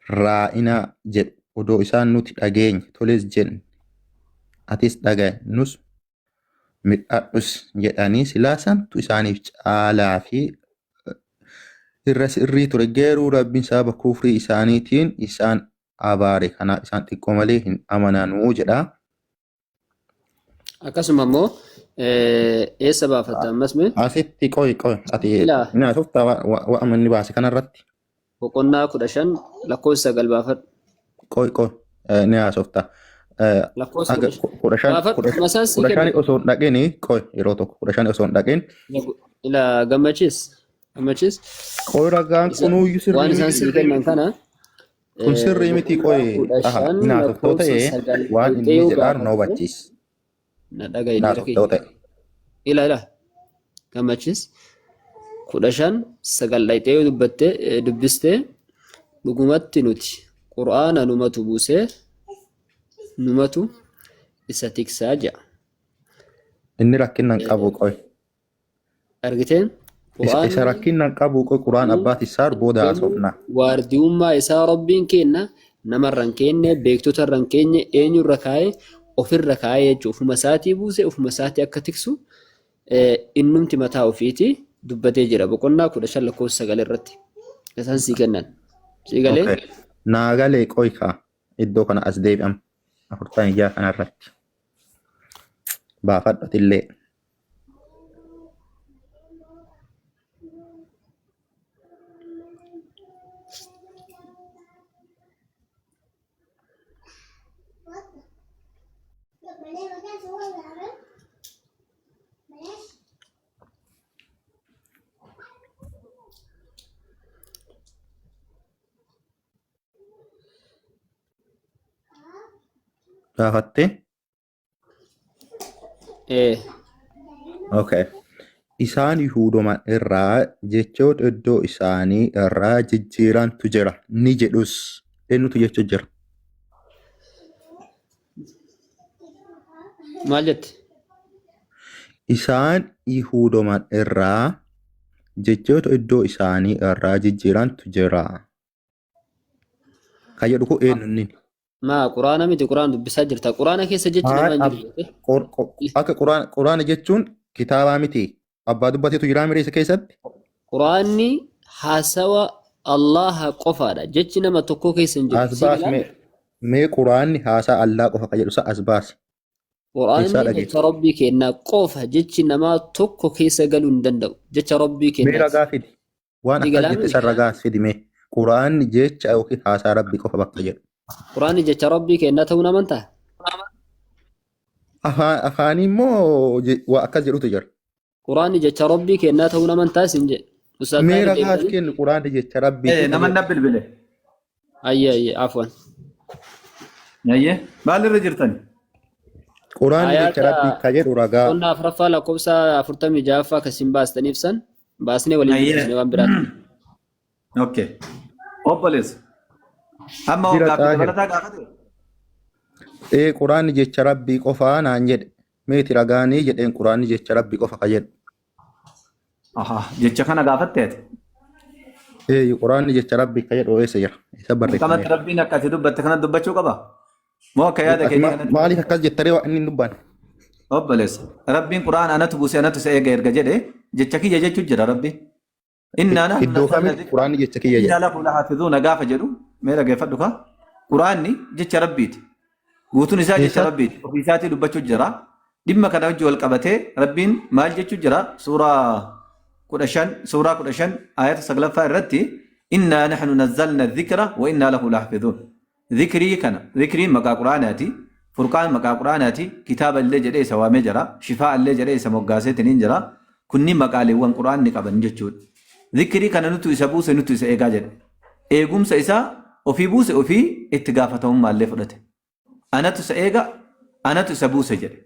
raa'inaa jedhu. Odoo isaan nuti dhageenye toles jenne atis dhagaye nus midhadhus jedhanii silaa santu isaaniif caalaa fi irra sirrii ture. Garuu Rabbiin sababa kufrii isaaniitiin isaan abaare. Kanaaf isaan xiqqoo malee hin amananuu jedha. Akkasuma immoo eessa baafatta ammas mee? Asitti qoy qoy ati Ilaa ni haasoftaa waa amanni baase kanarratti boqonnaa 15 lakkoofsa 9 baafadhu. qoy qoy ni haasofta. Lakkoofsa Aga 15 15 baafadhu 15 masaan sii 15 kenna. osoo hin dhaqini qoy yeroo tokko 15 osoo hin dhaqin Ilaa gammachiis gammachiis qoy ragaan isa kunuuyyuu waan sirrii isaan miti. sii kennan kana Kun sirrii miti boqonnaa qoy kudha taha shan ni haasoftoo lakkoofsa ta'e 9 waan dhaqxee inni yoo jedhaan na gaafatte hubachiis. na dhaga'i Ni dhiira haasoftoo kiyya. ta'e. Ila ila. Gammachis 15 9 dhaqxee yoo dubbatte dubbiste dhugumatti nuti Qur'aana numatu buusee numatu isa tiksaa jedha. Inni rakkinna hin qabu qoy. Argiteen Isa isa Qur'aanni rakkinna hin qabu qoy Qur'aan abbaa tissaar booda eegamuu haasofna. waardiyummaa isaa Rabbiin keenna namarra hin keenne beektota irra hin keenye eenyurra kaa'e ofirra kaa'e jechuudha. Ofuma isaatii buuse ofuma isaatii akka tiksu innumti mataa ofiiti dubbatee jira. Boqonnaa 15 lakkoofsa 9 irratti. Isaan sii kennan. Sii galee? Okay. Naa galee qoy kaa iddoo kana as deebi'am 46 kanarratti baafadhu atillee. Gaafattee? Ee. Okay. Isaan Yihuudoma irraa jechoota iddoo isaanii irraa jijjiirantu jira ni jedhus. Eenyutu jechuu jira? Maal jette? Isaan Yihuudoma irraa jechoota iddoo isaanii irraa jijjiirantu jira. Kan jedhu kun eenyu inni? Maa quraana miti quraan dubbisaa jirta. Quraana keessa jechi Haa, namaa hin ab- jiru jette. Akka quraana jechuun kitaabaa miti. Abbaa dubbateetu jiraa miree isa keessatti? Quraanni haasawa Allaha qofaadha. Jechi nama tokkoo keessa hin jiru. As Sii baas galaa? mee mee quraanni haasaa Allaa qofa kan jedhu isa as baasi. Eessaa Quraanni dhageesse? jecha Rabbii kennaa qofa. Jechi namaa tokko keessa galuu hin danda'u. Jecha Rabbii Mee kennaati. ragaa fidi. Waan Sii akkas galaa jette miti? san ragaa as fidi mee. Quraanni jecha yookiin haasaa Rabbii qofa bakka jedhu. Quraanni jecha Rabbii kennaa ta'uu amantaa? Afaan afaanii immoo waa akkas jedhutu jira. Quraanni jecha Rabbii kennaa ta'uu amantaa isin jedhe. Ustaaz Mee Taahir ragaa as deebitanii? kennu quraanni jecha Rabbiiti kan Nama jedhu. na bilbile. Ayyee ayyee afwan. Ayyee maalirra jirtani? Quraanni jecha Ayaata Rabbii kan jedhu ragaa. boqonnaa afuraffaa lakkoofsa 46ffaa kan isin baastaniif san baasnee waliin Ayyee. dubbisne waan biraati. Okay. Obboleessa. Amma hoo Jira gaaffii Xaahir. dabalataa gaafate? Ee quraanni jecha Rabbii qofaa naan jedhe. Meeti ragaanii jedheen quraanni jecha Rabbii qofa kan jedhu. Aha, jecha kana gaafatte ati. Ee quraanni jecha Rabbii kan jedhu eessa jira? Eessa Dirqamatti barreeffameera? Rabbiin akka ati dubbatte kana dubbachuu qaba? Moo akka yaada Ati keetii kanatti maaliif akkas jettaree waan inni hin dubbanne? Obboleessa. Rabbiin quraana anatu buuse anatu isa eega erga jedhe jecha kiyya jechuu jira Rabbiin. Innaa nahnu Iddoo nazzalna kamitti dhikra quraanni jecha kiyya innaa jedha? lahu lahaafizuuna gaafa jedhu mee dhaggeeffadhu kaa. Quraanni jecha Rabbiiti. Guutuun isaa jecha Eessa? Rabbiiti. Ofii isaatii dubbachuu jira. Dhimma kana wajji wal qabatee Rabbiin maal jechuu jira? Suuraa 15 suuraa 15 ayata 9ffaa irratti innaa nahnu nazzalna dhikra wa innaa lahu lahaafizuun. Zikrii kana, zikriin maqaa Qur'aanaati, Furqaan maqaa Qur'aanaati, kitaaba illee jedhee isa waamee jira, shifaa illee jedhee isa moggaaseetiniin jira. Kunniin maqaaleewwan Qur'aanni qaban jechuudha. Zikrii kana nutu isa buuse nutu isa eegaa jedhe. Eegumsa isaa ofii buuse ofii itti gaafatamummaa illee fudhate. Anatu isa eega, anatu isa buuse jedhe.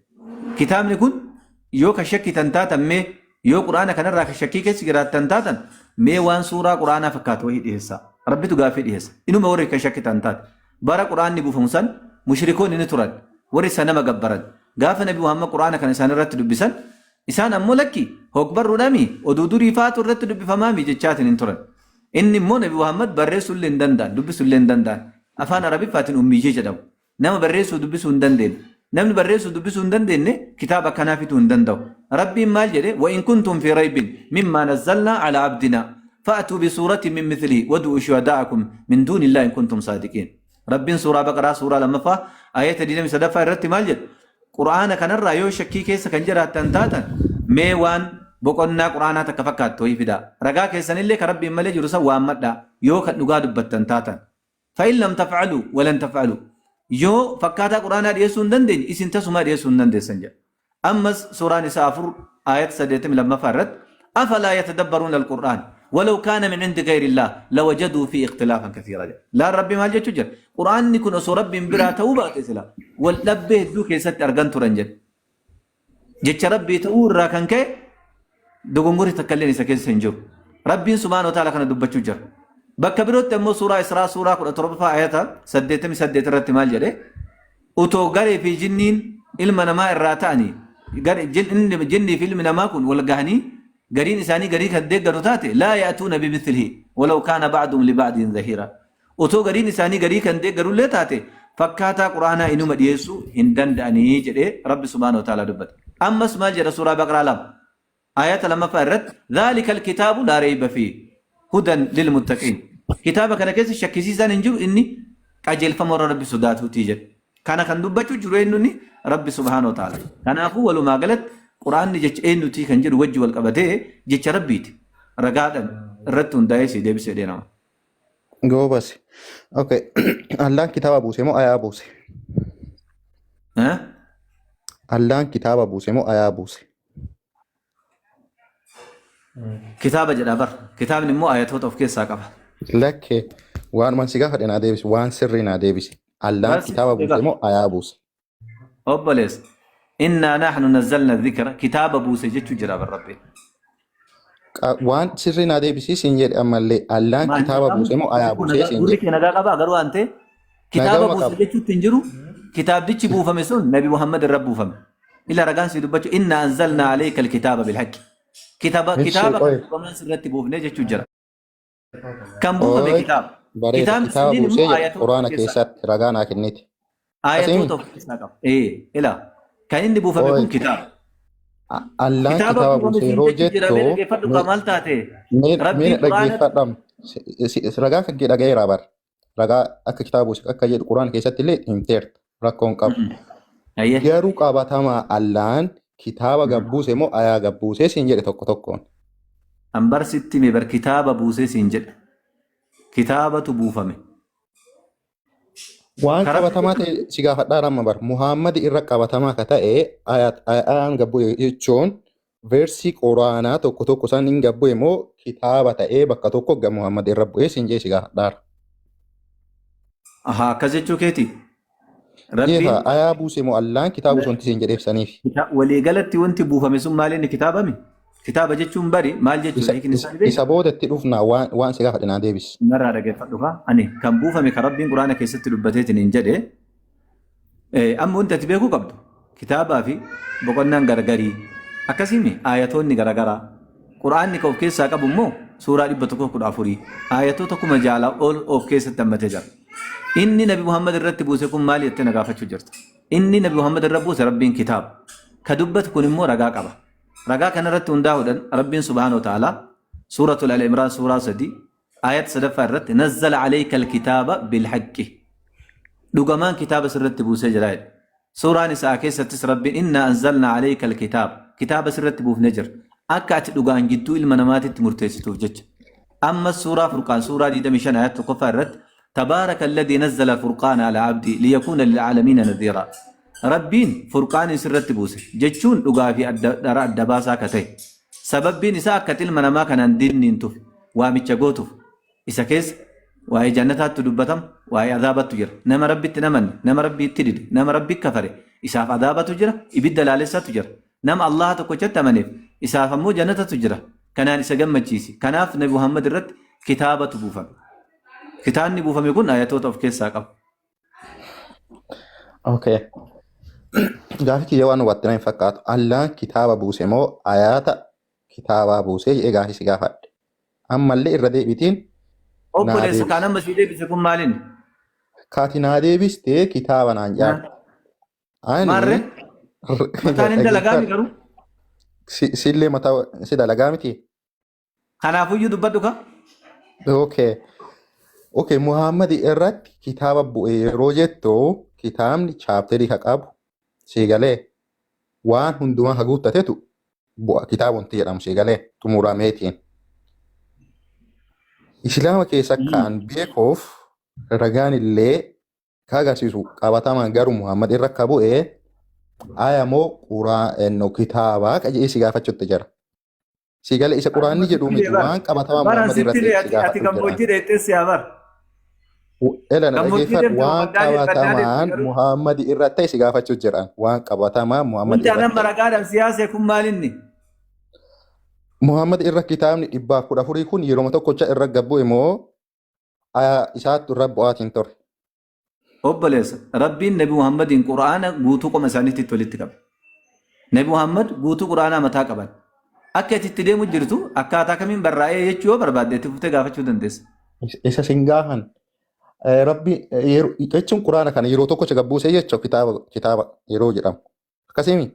Kitaabni kun yoo ka shakkitan taatan mee yoo Qur'aana kanarraa ka shakkii keessa jiraattan taatan mee waan suuraa Qur'aanaa fakkaatu wahii dhiheessaa. Rabbitu gaaffii dhiheessa. Inuma warri ka shakkitan taate. Bara Qur'aanni buufamu san mushrikoonni ni turan. Warri sanama gabbaran. Gaafa Nabi Muhammad Qur'aana kana isaan irratti dubbisan isaan ammoo lakki hogbarruudhaami oduu durii faatu irratti dubbifamaami jechaatiin hin turan. Inni immoo Nabi Muhammad barreessuu illee hin danda'an, dubbisuu illee hin danda'an. Afaan Arabiffaatiin ummiyyii jedhamu. Nama barreessuu dubbisuu hin dandeenye. Namni barreessuu dubbisuu hin dandeenye kitaaba akkanaa fiduu hin danda'u. Rabbiin maal jedhe? Wa in kuntum fi raybin mimmaa nazzalnaa alaa abdinaa fa'atuu bi suuratin min mithlihi wadu'u shuhadaa'akum min duunillaahi in kuntum saadiqiin. Rabbiin suuraa Baqaraa suuraa 2ffaa ayata 23ffaa irratti maal jedhe? Qur'aana kanarraa yoo shakkii keessa kan jiraattan taatan mee waan boqonnaa Qur'aanaa takka fakkaattu wayii fidaa. Ragaa keessanillee ka Rabbiin malee jiru san waammadhaa yoo kan dhugaa dubbattan taatan. Fa'in lam taf'aluu walan taf'aluu. Yoo fakkaataa Qur'aanaa dhiyeessuu hin dandeenye isin tasumaa dhiyeessuu hin dandeessan jedha. Ammas suuraa Nisaa 4 aayata 82ffaa irratti afalaa yatadabbaruuna al-Qur'aan walaw kaana min indi gayrillaah lawajaduu fiihi ikhtilaafan kathiira jedha. Laal Rabbi maal jechuu jira? Qur'aanni kun osoo Rabbiin biraa ta'uu baate sila wal dhabbee hedduu keessatti argan turan jedhe. Jecha Rabbii ta'uu irraa kan ka'e Dogongorri takka illeen isa keessa hin jiru. Rabbiin subhaanahu wa ta'ala kana dubbachuu jira. Bakka birootti ammoo suuraa Israa suuraa 17ffaa ayata 88 irratti maal jedhe? Utoo garee fi jinniin ilma namaa irraa ta'anii jinnii fi ilmi namaa kun wal gahanii gariin isaanii garii kan deeggaru taate laa ya'tuuna bimithlihi walaw kaana ba'duhum li ba'din zahira. Otoo gariin isaanii garii kan deeggarullee taate fakkaataa Qur'aanaa inuma dhiyeessuu hin danda'anii jedhee Rabbi subhaanahu wa ta'ala dubbate. Ammas maal jedha suuraa Baqraa 2 aayata 2ffaa irratti dhaalika alkitaabu laa reeyba fiihi hudan lilmuttaqiin. Kitaaba kana keessa shakkisiisaan hin jiru inni qajeelfama warra Rabbi sodaatuuti jedhe. Kana kan dubbachuu jiru eenyuuni Rabbi subhaanahu wa ta'ala. Kanaafuu walumaa galatti Qur'aanni jecha eenyuti kan jedhu wajji wal qabatee jecha Rabbiiti. Ragaadhaan irratti hundaa'ee si deebisee deemama. Goobas. Okay. Allaan kitaaba buuse moo ayaa buuse? Eh? Allaan kitaaba buuse moo ayaa buuse? Kitaaba jedha bar. Kitaabni immoo ayatoota of keessaa qaba. Lakkee waanuman si gaafadhe naa deebisi waan sirrii naa deebisi. Allaan Bar si kitaaba buuse bar. moo ayaa buuse? Obboleessa. Innaa nahnu nazzalna dhikra kitaaba buuse jechuu jira bar Rabbiin. Waan sirrii naa deebisii siin jedhe ammallee Allaan Maal kitaaba buuse moo ayaa gurri buusee siin gurri jedhe. kee nagaa qabaa garuu waan ta'e kitaaba Nagama buuse qaba. jechuutti hin jiru kitaabdichi buufame sun Nabi Muhammad irra buufame. Ila ragaan si dubbachuu inna anzalna alayka alkitaaba bilhaqqi. Kitaaba Ishee kitaaba kan qoy. dhugamaan sirratti buufne jechuu jira. Kan buufame Ooy kitaaba. bareeda Kitaabni kitaaba sunniin buusee immoo jedha ayatoota of quraana keessaa keessatti ragaa naa kenniti. Asiimi ayatoota of keessaa qaba. Ee ila kan inni buufame ooy kun kitaaba. Allaan Kitaaba kitaaba buufame buuse siin yeroo jechuu jira jettu mee dhaggeeffadhu mee kaa maal taate mee mee Rabbiin na quraana dhaggeeffadham ragaa kan kee dhaga'eera bar ragaa akka kitaaba buuse akka jedhu quraana keessatti illee himteerta rakkoon qabu. Ayyee. Garuu qabatamaa Allaan kitaaba gabbuuse moo ayaa gabbuusee siin jedhe tokko tokkoon. An bar sitti hime bar kitaaba buusee siin jedhe. Kitaabatu buufame. Waan Karaa qabatamaa ta'e si gaafadhaa amma bar Muhammad irra qabatamaa ka ta'e ayaan gabbu'e jechuun veersii quraanaa tokko tokko isaan hin gabbu'e moo kitaaba ta'ee bakka tokko ga Muhammad irra bu'ee siin jedhe si gaafadhaara. Ahaa akkas jechuu keeti. Rabbiin Jeefa ayaa buuse moo Allaan kitaaba buuse wanti siin jedheef saniif. Waliigalatti wanti buufame sun maal inni kitaabami? Kitaaba jechuun bari maal jechuudha Isa, hiikni isa, isaa ni beekta? isa booda itti dhufna waan, waan si gaafadhe naa deebisi. Narraa dhaggeeffadhu kaa. Ani kan buufame kan Rabbiin Quraana keessatti dubbateetiin hin jedhe amma wanti ati beekuu qabdu kitaabaa fi boqonnaan garagarii akkasiimi aayatoonni garagaraa Qur'aanni kan of keessaa qabu immoo suuraa 114 aayatoota 6,000 ol of keessatti hammatee jira. Inni Nabi Muhammad irratti buuse kun maali jettee na gaafachuu jirta. Inni Nabi Muhammad irra buuse Rabbiin kitaaba. Ka dubbatu kun immoo ragaa qaba. Ragaa kana irratti hundaa'uudhaan Rabbiin subhaanahu wa ta'aalaa suuratul Al-Imraan suuraa 3 Aayat sadaffaa irratti nazzala alayka alkitaaba bilhaqqi dhugamaan kitaaba sirratti buusee jira jedhe. Suuraa Nisaa keessattis Rabbiin innaa anzalnaa alayka alkitaaba kitaaba sirratti buufnee jira akka ati dhugaan jidduu ilma namaatitti murteessituuf jecha. Ammas suuraa Furqaan suuraa 25 ayat tokkoffaa irratti tabaaraka alladhii nazzala alfurqaana ala abdii liyakuuna lil'aalamiina nadhiiraa. Rabbiin furqaaniin sirratti buuse jechuun dhugaa fi dhara adda baasaa akka ta'e. Sababbiin isaa akka ati ilma namaa kanaan dinniintuuf waamicha gootuuf. Isa keessa waa'ee jannataattu dubbatama, waa'ee azaabattu jira. Nama Rabbitti hin amanne, nama Rabbiitti dide, nama Rabbi kafare, isaaf azaabatu jira, ibidda laalessatu jira. Nama Allaaha tokkochatti amaneef, isaaf ammoo jannatatu jira. Kanaan isa gammachiisi. Kanaaf Nabi Muhammad irratti kitaabatu buufame. Kitaabni buufame kun ayatoota of keessaa qaba. Okay. Gaaffii kiyya waan hubatte na hin fakkaatu. Allaan kitaaba buuse moo ayaata kitaabaa buusee jedhee gaafii si gaafadhe. Ammallee irra deebiitiin naa Obboleessa kaan deebisi. amma sii deebise kun maalin? Kaati naa deebistee kitaaba naan jaarte. Ani Maarree? Mataan hin dalagaami dhaggeeffadhu. garuu. Sillee mataa si dalagaa miti. Kanaafuyyuu dubbadhu ka. Okay. Okay, Muhammad irratti kitaaba bu'e yeroo jettu kitaabni chaapterii ka qabu sii galee waan hundumaa ka guuttatetu bu'a kitaaba wanti jedhamu sii galee xumurameetiin. Islaama keessa kan beekuuf ragaan illee ka agarsiisu qabatamaan garuu Muhammad irra ka bu'e aya moo quraa kitaabaa ka jedhee si gaafachuutti jira. Si gale isa quraanni Anuma jedhu sitti miti hime bar. waan qabatamaa Bara Muhammad sitti irratti hime si ati ati gaafadhu jedhaan. gammoojjii dheexxee siyaa bar. Ela na Gammoojjii dhageeffadhu deemte waan baddaa deemte baddaa deemte qabatamaan garuu. Muhammad irratti ta'e si gaafachuu jedhaan waan qabatamaa Muhammad Wanti irratti anan ta'e. maragaadhaan siyaasee kun maalinni? Muhammad irra kitaabni 114 kun yeroo tokkocha irra gabbu'e moo isaattu irra bu'aatiin ture? Obboleessa, Rabbiin Nabi Muhammadiin Qur'aana guutuu qoma isaaniitti walitti qabe. Nabi Muhammad guutuu Qur'aanaa mataa qaban. Akka ati itti deemu jirtu akkaataa kamiin barraa'ee jechuu yoo barbaadde itti fuftee gaafachuu dandeessa. Isa sin gaafan. Rabbi jechuun Qur'aana kana yeroo tokkocha gabbuusee jechuun kitaaba kitaaba yeroo jedhamu. Akkasii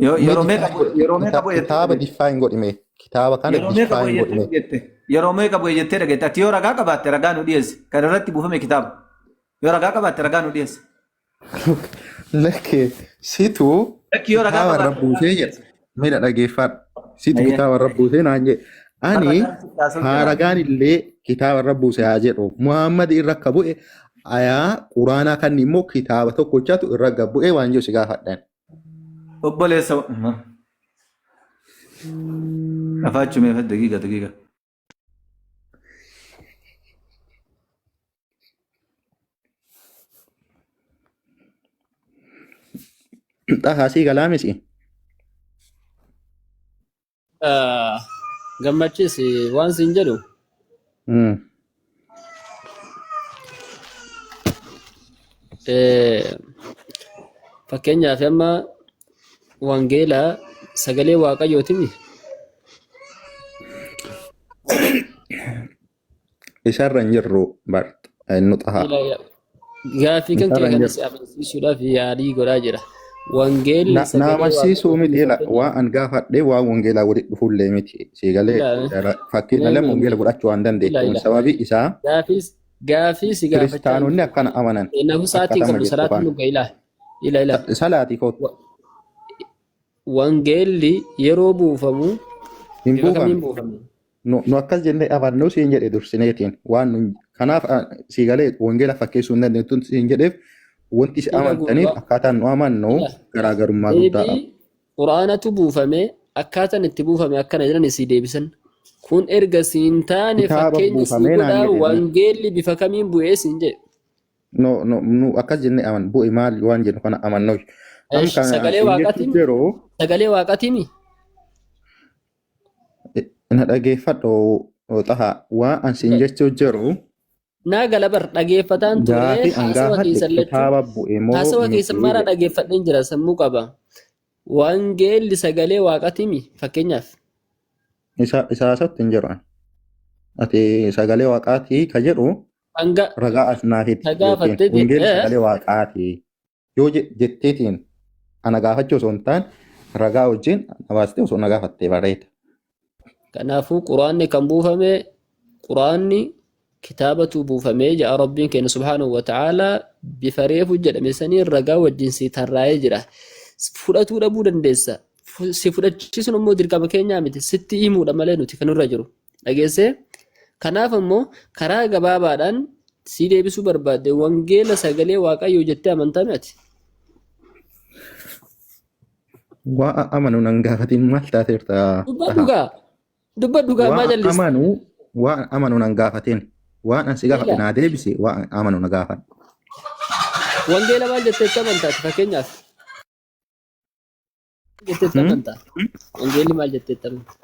Yeroo meeqa yeroo meeqa bu'e jettee kitaaba dhageette? define godhi mee kitaaba kana Yeroo meeqa bu'e define godhi jettee mee. dhageette? Yeroo meeqa bu'e jettee dhageette? Ati yoo ragaa qabaatte ragaa nu dhiyeessi. Kan irratti buufame kitaaba. Yoo ragaa qabaatte ragaa nu dhiyeessi. Lakkee situ Lakki yoo ragaa kitaaba irra qabaatte ragaa nu buusee jedha. dhiyeessi. Miidha dhageeffadhu. Situ Ayyee. kitaaba irra buusee naan jedhe. Har'a Ani ragaan sitti haasa'u haa jira. ragaan illee kitaaba irra buuse haa jedhu. Muhammad irra akka bu'e ayaa quraanaa kan immoo kitaaba tokkochatu irra gad bu'e waan jiru si gaafadhan. Obboleessa. Afaachuu mee daqiiqa daqiiqa. Xahaa sii galaa misi. Gammachiis waan siin jedhu fakkeenyaaf amma wangeela sagalee waaqayyootimi. Isarra hin jirru bar nu xahaa. Ila ila. Gaaffii kan Isarra kee hin kana jirru. si amansiisuudhaaf yaalii godhaa jira. Wangeelli Na sagalee amansiisuu waaqayyootiin miti ila fakkeenyaaf waan an gaafadhe waan wangeelaa walitti dhufullee miti. Siigalee ila fakkeenya mee lama mee wangeela godhachuu waan ila dandeettuun ila sababii isaa gaafii gaafii si gaafachaa hin kiristaanonni jiru. akkana amanan Kanaafuu sa'aatiin akkatama qabnu jettu salaatiin kana. nu ga'a ila ila ila. Salaatii kootu Wangeelli yeroo buufamu hin bifa kamiin buufamne. buufame? Nu akkas jennee amannu siin jedhe dursineetiin waan nu kanaaf sii galee wangeela fakkeessuu hin dandeettu siin jedheef wanti si Ila amantaniif gurbaa akkaataan nu amannu ila garaagarummaa guddaa qaba. deebii quraanatu buufame akkaataan itti buufame akkana jedhan isii deebisan. Kun erga siin taane Kitaaba fakkeenya sii buufamee naan godhaa jedhe wangeelli bifa kamiin bu'ee siin jedhe. no no nu akkas jennee aman bu'e maal waan jennu kana amannu. Am Esh, kan sagalee siin jechuu waaqaatiin jiru sagalee waaqaatiin na dhageeffadhu xaha waan an siin jechuu jiru naa gala bar dhageeffataan ture gaafii an haasawa gaafadhe keessan lachuu kitaaba bu'e moo haasawa keessan miti mara jedhe. dhageeffadheen jira sammuu qaba. Wangeelli sagalee waaqatiimi fakkeenyaaf. Isa isa haasawatti hin jiru ani. Ati sagalee waaqaatii ka jedhu Hanga ragaa as naafiti ka yookiin gaafatte wangeelli sagalee waaqaatii yoo jetteetiin ana gaafachuu osoo hin taane ragaa wajjin na baastee osoo na gaafattee bareeda. Kanaafuu quraanni kan buufame quraanni kitaabatu buufamee ja'a Rabbiin keenya subhaanahu wa ta'aalaa bifa reefu jedhame saniin ragaa wajjin si tarraa'ee jira. Fudhatuu dhabuu dandeessa. Si fudhachiisuun immoo dirqama keenyaa miti. Sitti himuudha malee nuti kan nurra jiru. Dhageessee? Kanaaf ammoo karaa gabaabaadhaan si deebisuu barbaadde wangeela sagalee Waaqayyoo jettee amantaa mi ati? Waa amanu nan gaafatiin maal taateerta Dubbadhu taha. gaa. Dubbadhu gaa maa Waa jallista? amanu waa amanu nan gaafatiin. Waan an si gaafadhe Ila naa deebisi waa amanu na gaafadhu. wangeela maal jetteetti amantaati fakkeenyaaf? Jetteetti amantaa? Wangeelli maal jetteetti amantaa?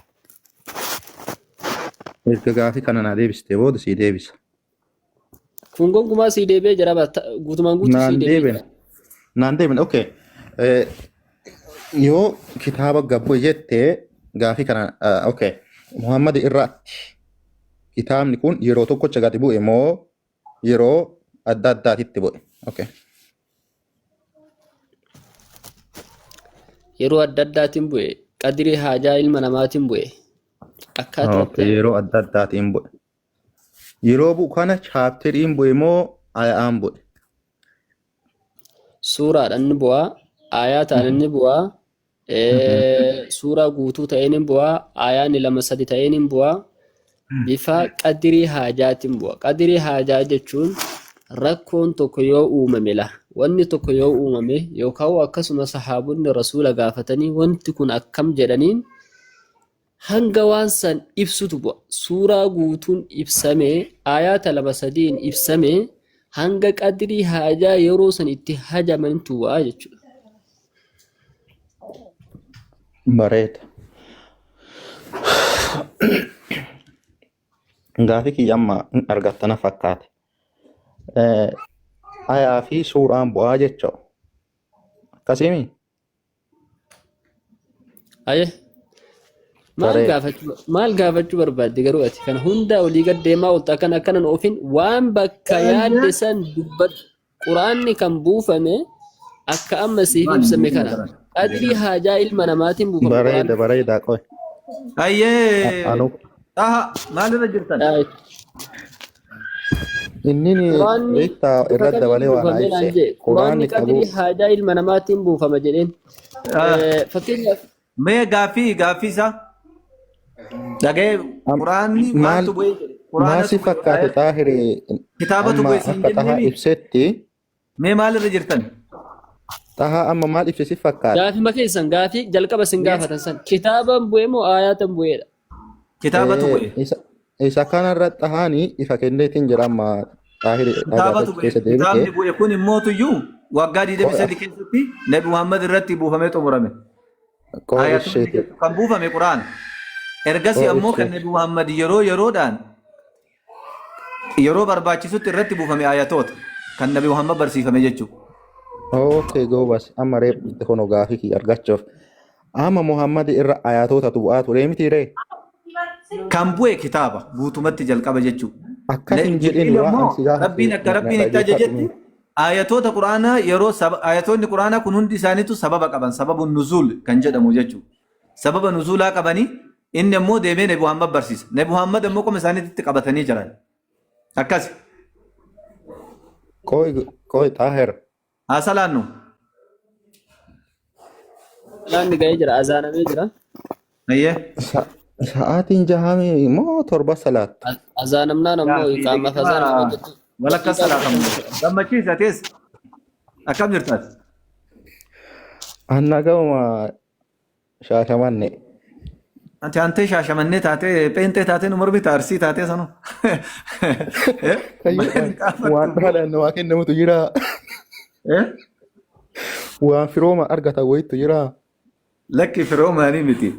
Erga gaafii kana naa deebistee booda sii deebisa. Kun gonkumaa sii deebi'ee jira guutumaan guutuu sii Naan deebi'ee deebine. jira. Naan deebine. Okay. Yoo kitaaba gabbu jettee gaafii kana okay. Muhammad irratti kitaabni kun yeroo tokkocha gadi bu'e moo yeroo adda addaatitti bu'e? Okay. Yeroo adda addaatiin bu'e qadirii haajaa ilma namaatiin bu'e akkaataa Okay, itti yeroo adda addaatiin bu'e. Yeroo bu'u kana chaapteriin bu'e moo ayaan bu'e? Suuraadhaan ni bu'a, aayaataan ni bu'a, suuraa guutuu ta'een ni bu'a, aayaan lama sadi ta'een ni bu'a, bifa qadirii haajaatiin bu'a. Qadirii haajaa jechuun rakkoon tokko yoo uumame la wanni tokko yoo uumame yookaan akkasuma sahaabonni rasuula gaafatanii wanti kun akkam jedhaniin hanga waan san ibsutu bu'a. Suuraa guutuun ibsamee, aayaata lama sadiin ibsamee, hanga qadrii haajaa yeroo san itti hajamantu bu'a jechuudha. Bareeda. Gaafii kiyya amma hin argatta na fakkaate. Ayaa fi suuraan bu'aa jecha. Akkasiimi? Aye. Maal Bareeda. gaafachuu maal gaafachuu barbaadde garuu ati kana hunda olii gad deemaa oolta akkana akkanan oofin waan bakka yaadde san dubbadhu. Quraanni kan buufame akka amma siif ibsame kana qadrii haajaa ilma namaatiin buufame Bareeda quraanni. bareeda qoy. Ayyee. Anu Aha maalirra jirtan? Ay, inni Quraanni beektaa bifa irra kamiin dabalee waan buufame naan ibse. jee quraanni Quraanni qabu qadrii haajaa ilma namaatiin buufama jedheen. Fakkeenyaaf Mee gaaffii gaaffii isaa dhaga'ee quraanni maal maaltu bu'ee jedhe maal quraanatu si bu'e fakkaate xaahiri kitaabatu amma bu'e siin akka xahaa jenneemi ibsetti mee maalirra jirtan? xahaa amma maal ibse si fakkaate? Gaafima keessan gaafii jalqaba sin gaafatan san kitaaban bu'e moo aayaatan bu'eedha? Kitaabatu bu'e. Isa kanarra xahaani ifa kenneetiin jira amma xaahiri Kitaabatu bu'e. keessa deebite. Kitaabni bu'e kun immootuyyuu waggaa 23 keessatti Nabi Muhammad irratti buufamee xumurame. Qoo Ayatoonni isheeti. kan buufame Qur'aana. Ergasii Qoo ammoo kan isheeti. Nabi Muhammad yeroo yeroodhaan yeroo barbaachisutti irratti buufame ayatoota kan Nabi Muhammad barsiifame jechuudha. Okay, goobas amma reef kun gaafii kiyya argachuuf. Amma Muhammad irra ayatootatu bu'aa ture miti ree? Kan bu'e kitaaba guutumatti jalqaba jechuudha. Akkas hin jedhin Jibriil waan ammoo an si gaafate Rabbiin akka na Rabbiin itti dhaggeeffadhu ajajetti mee. ayatoota Qur'aanaa yeroo ayatoonni Qur'aanaa kun hundi isaaniitu sababa qaban sababu nuzuul kan jedhamu jechuudha. Sababa nuzuulaa qabanii inni ammoo deemee Nabi Muhammad barsiisa. Nabi Muhammad ammoo qoma isaaniitti qabatanii jiran. Akkasi. Qoy qoy Xaahir. Haa salaannu. Salaanni ga'ee jira azaanamee jira. Ayyee. Sa'aatiin jahamii moo torba salaattu? Azaanamnaan ammoo Gaaffii iqaamaaf azaan daqiiqaa nama gidduu walakkaa daqiiqaa salaatamu. 15. Gammachiisa atees. Akkam jirtaati? Anna ga'uma Shaashamanne. Ati antee shaashamannee taatee pheenxee taatee nu mormita arsii taatee sanuu. Kayyuudhaan waan dhaalaan namaa kennamutu jira. Waan firooma argatan wayitu jira. Lakki firoomaanii miti.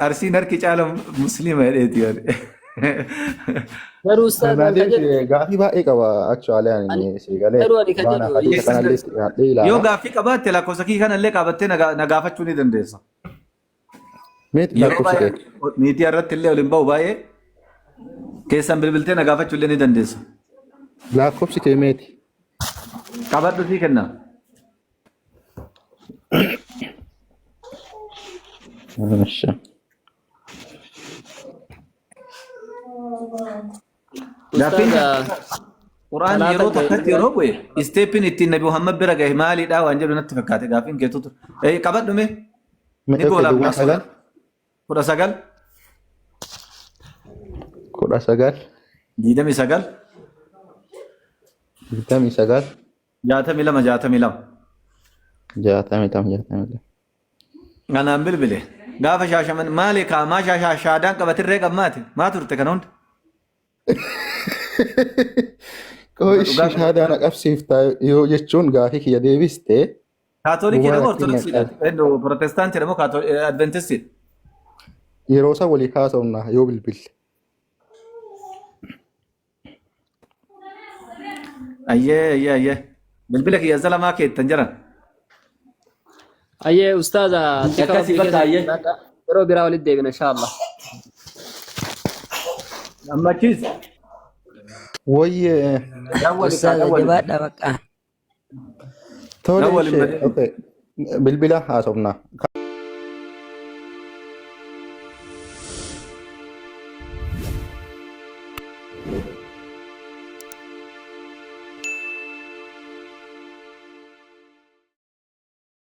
Arsiin harki caala musliima jedheeti. Garuu ustaaz Anaa an ka jedhu deemsi gaafii baay'ee qaba actually ani ani si galee garuu ani ka quraana jedhu hadiisa kanallee itti dhiyaadhee Yoo ilaala. gaaffii qabaatte lakkoofsa kii kanallee qabattee na gaafachuu ni dandeessa. Meeti Yeroo lakkoofsi baay'ee kee? miidiyaa irratti illee waliin bahu baay'ee keessan bilbiltee na gaafachuu illee ni dandeessa. Lakkoofsi kee meeti? Qabadhu sii kenna. Masha. Gaaffiin Ustaaza Quraan salaata yeroo ga'e takkatti yeroo bu'e isteeppiin ittiin Nabi Muhammad bira gahe maalidha waan jedhu natti fakkaate gaaffiin keetu ture. Qabadhu mee ni Mee okay goolabna duwwaa sagal 19 19 29 29 62 62. 62 62. Anaan bilbile. Gaafa shaashaman maali kaa maa shaashaa shaadaan qabatirree qabmaati maa turte kana hunda. Qoy Dhugaa shahaadaa na qabsiifta yoo jechuun gaafii kiyya deebiste Kaatolikii gumaa moo natti hin Ortodoksiidha? naqan. Eenyu Protestaantii moo Adventistiidha? Yeroo isaa walii haasofna yoo bilbille. Ayyee ayyee ayyee. Bilbila kiyya zalamaa keettan jiran. Ayyee ustaaza tika Akkasii rabbii bakka keessa ayyee. jiraadha. Yeroo biraa walitti deebina inshallah. Gammachiis. Wayyee Dawwali kaa Ustaaza dawwali. jabaadha bakka. tole Dawwali ishee malee. okay. Bilbila haasofna.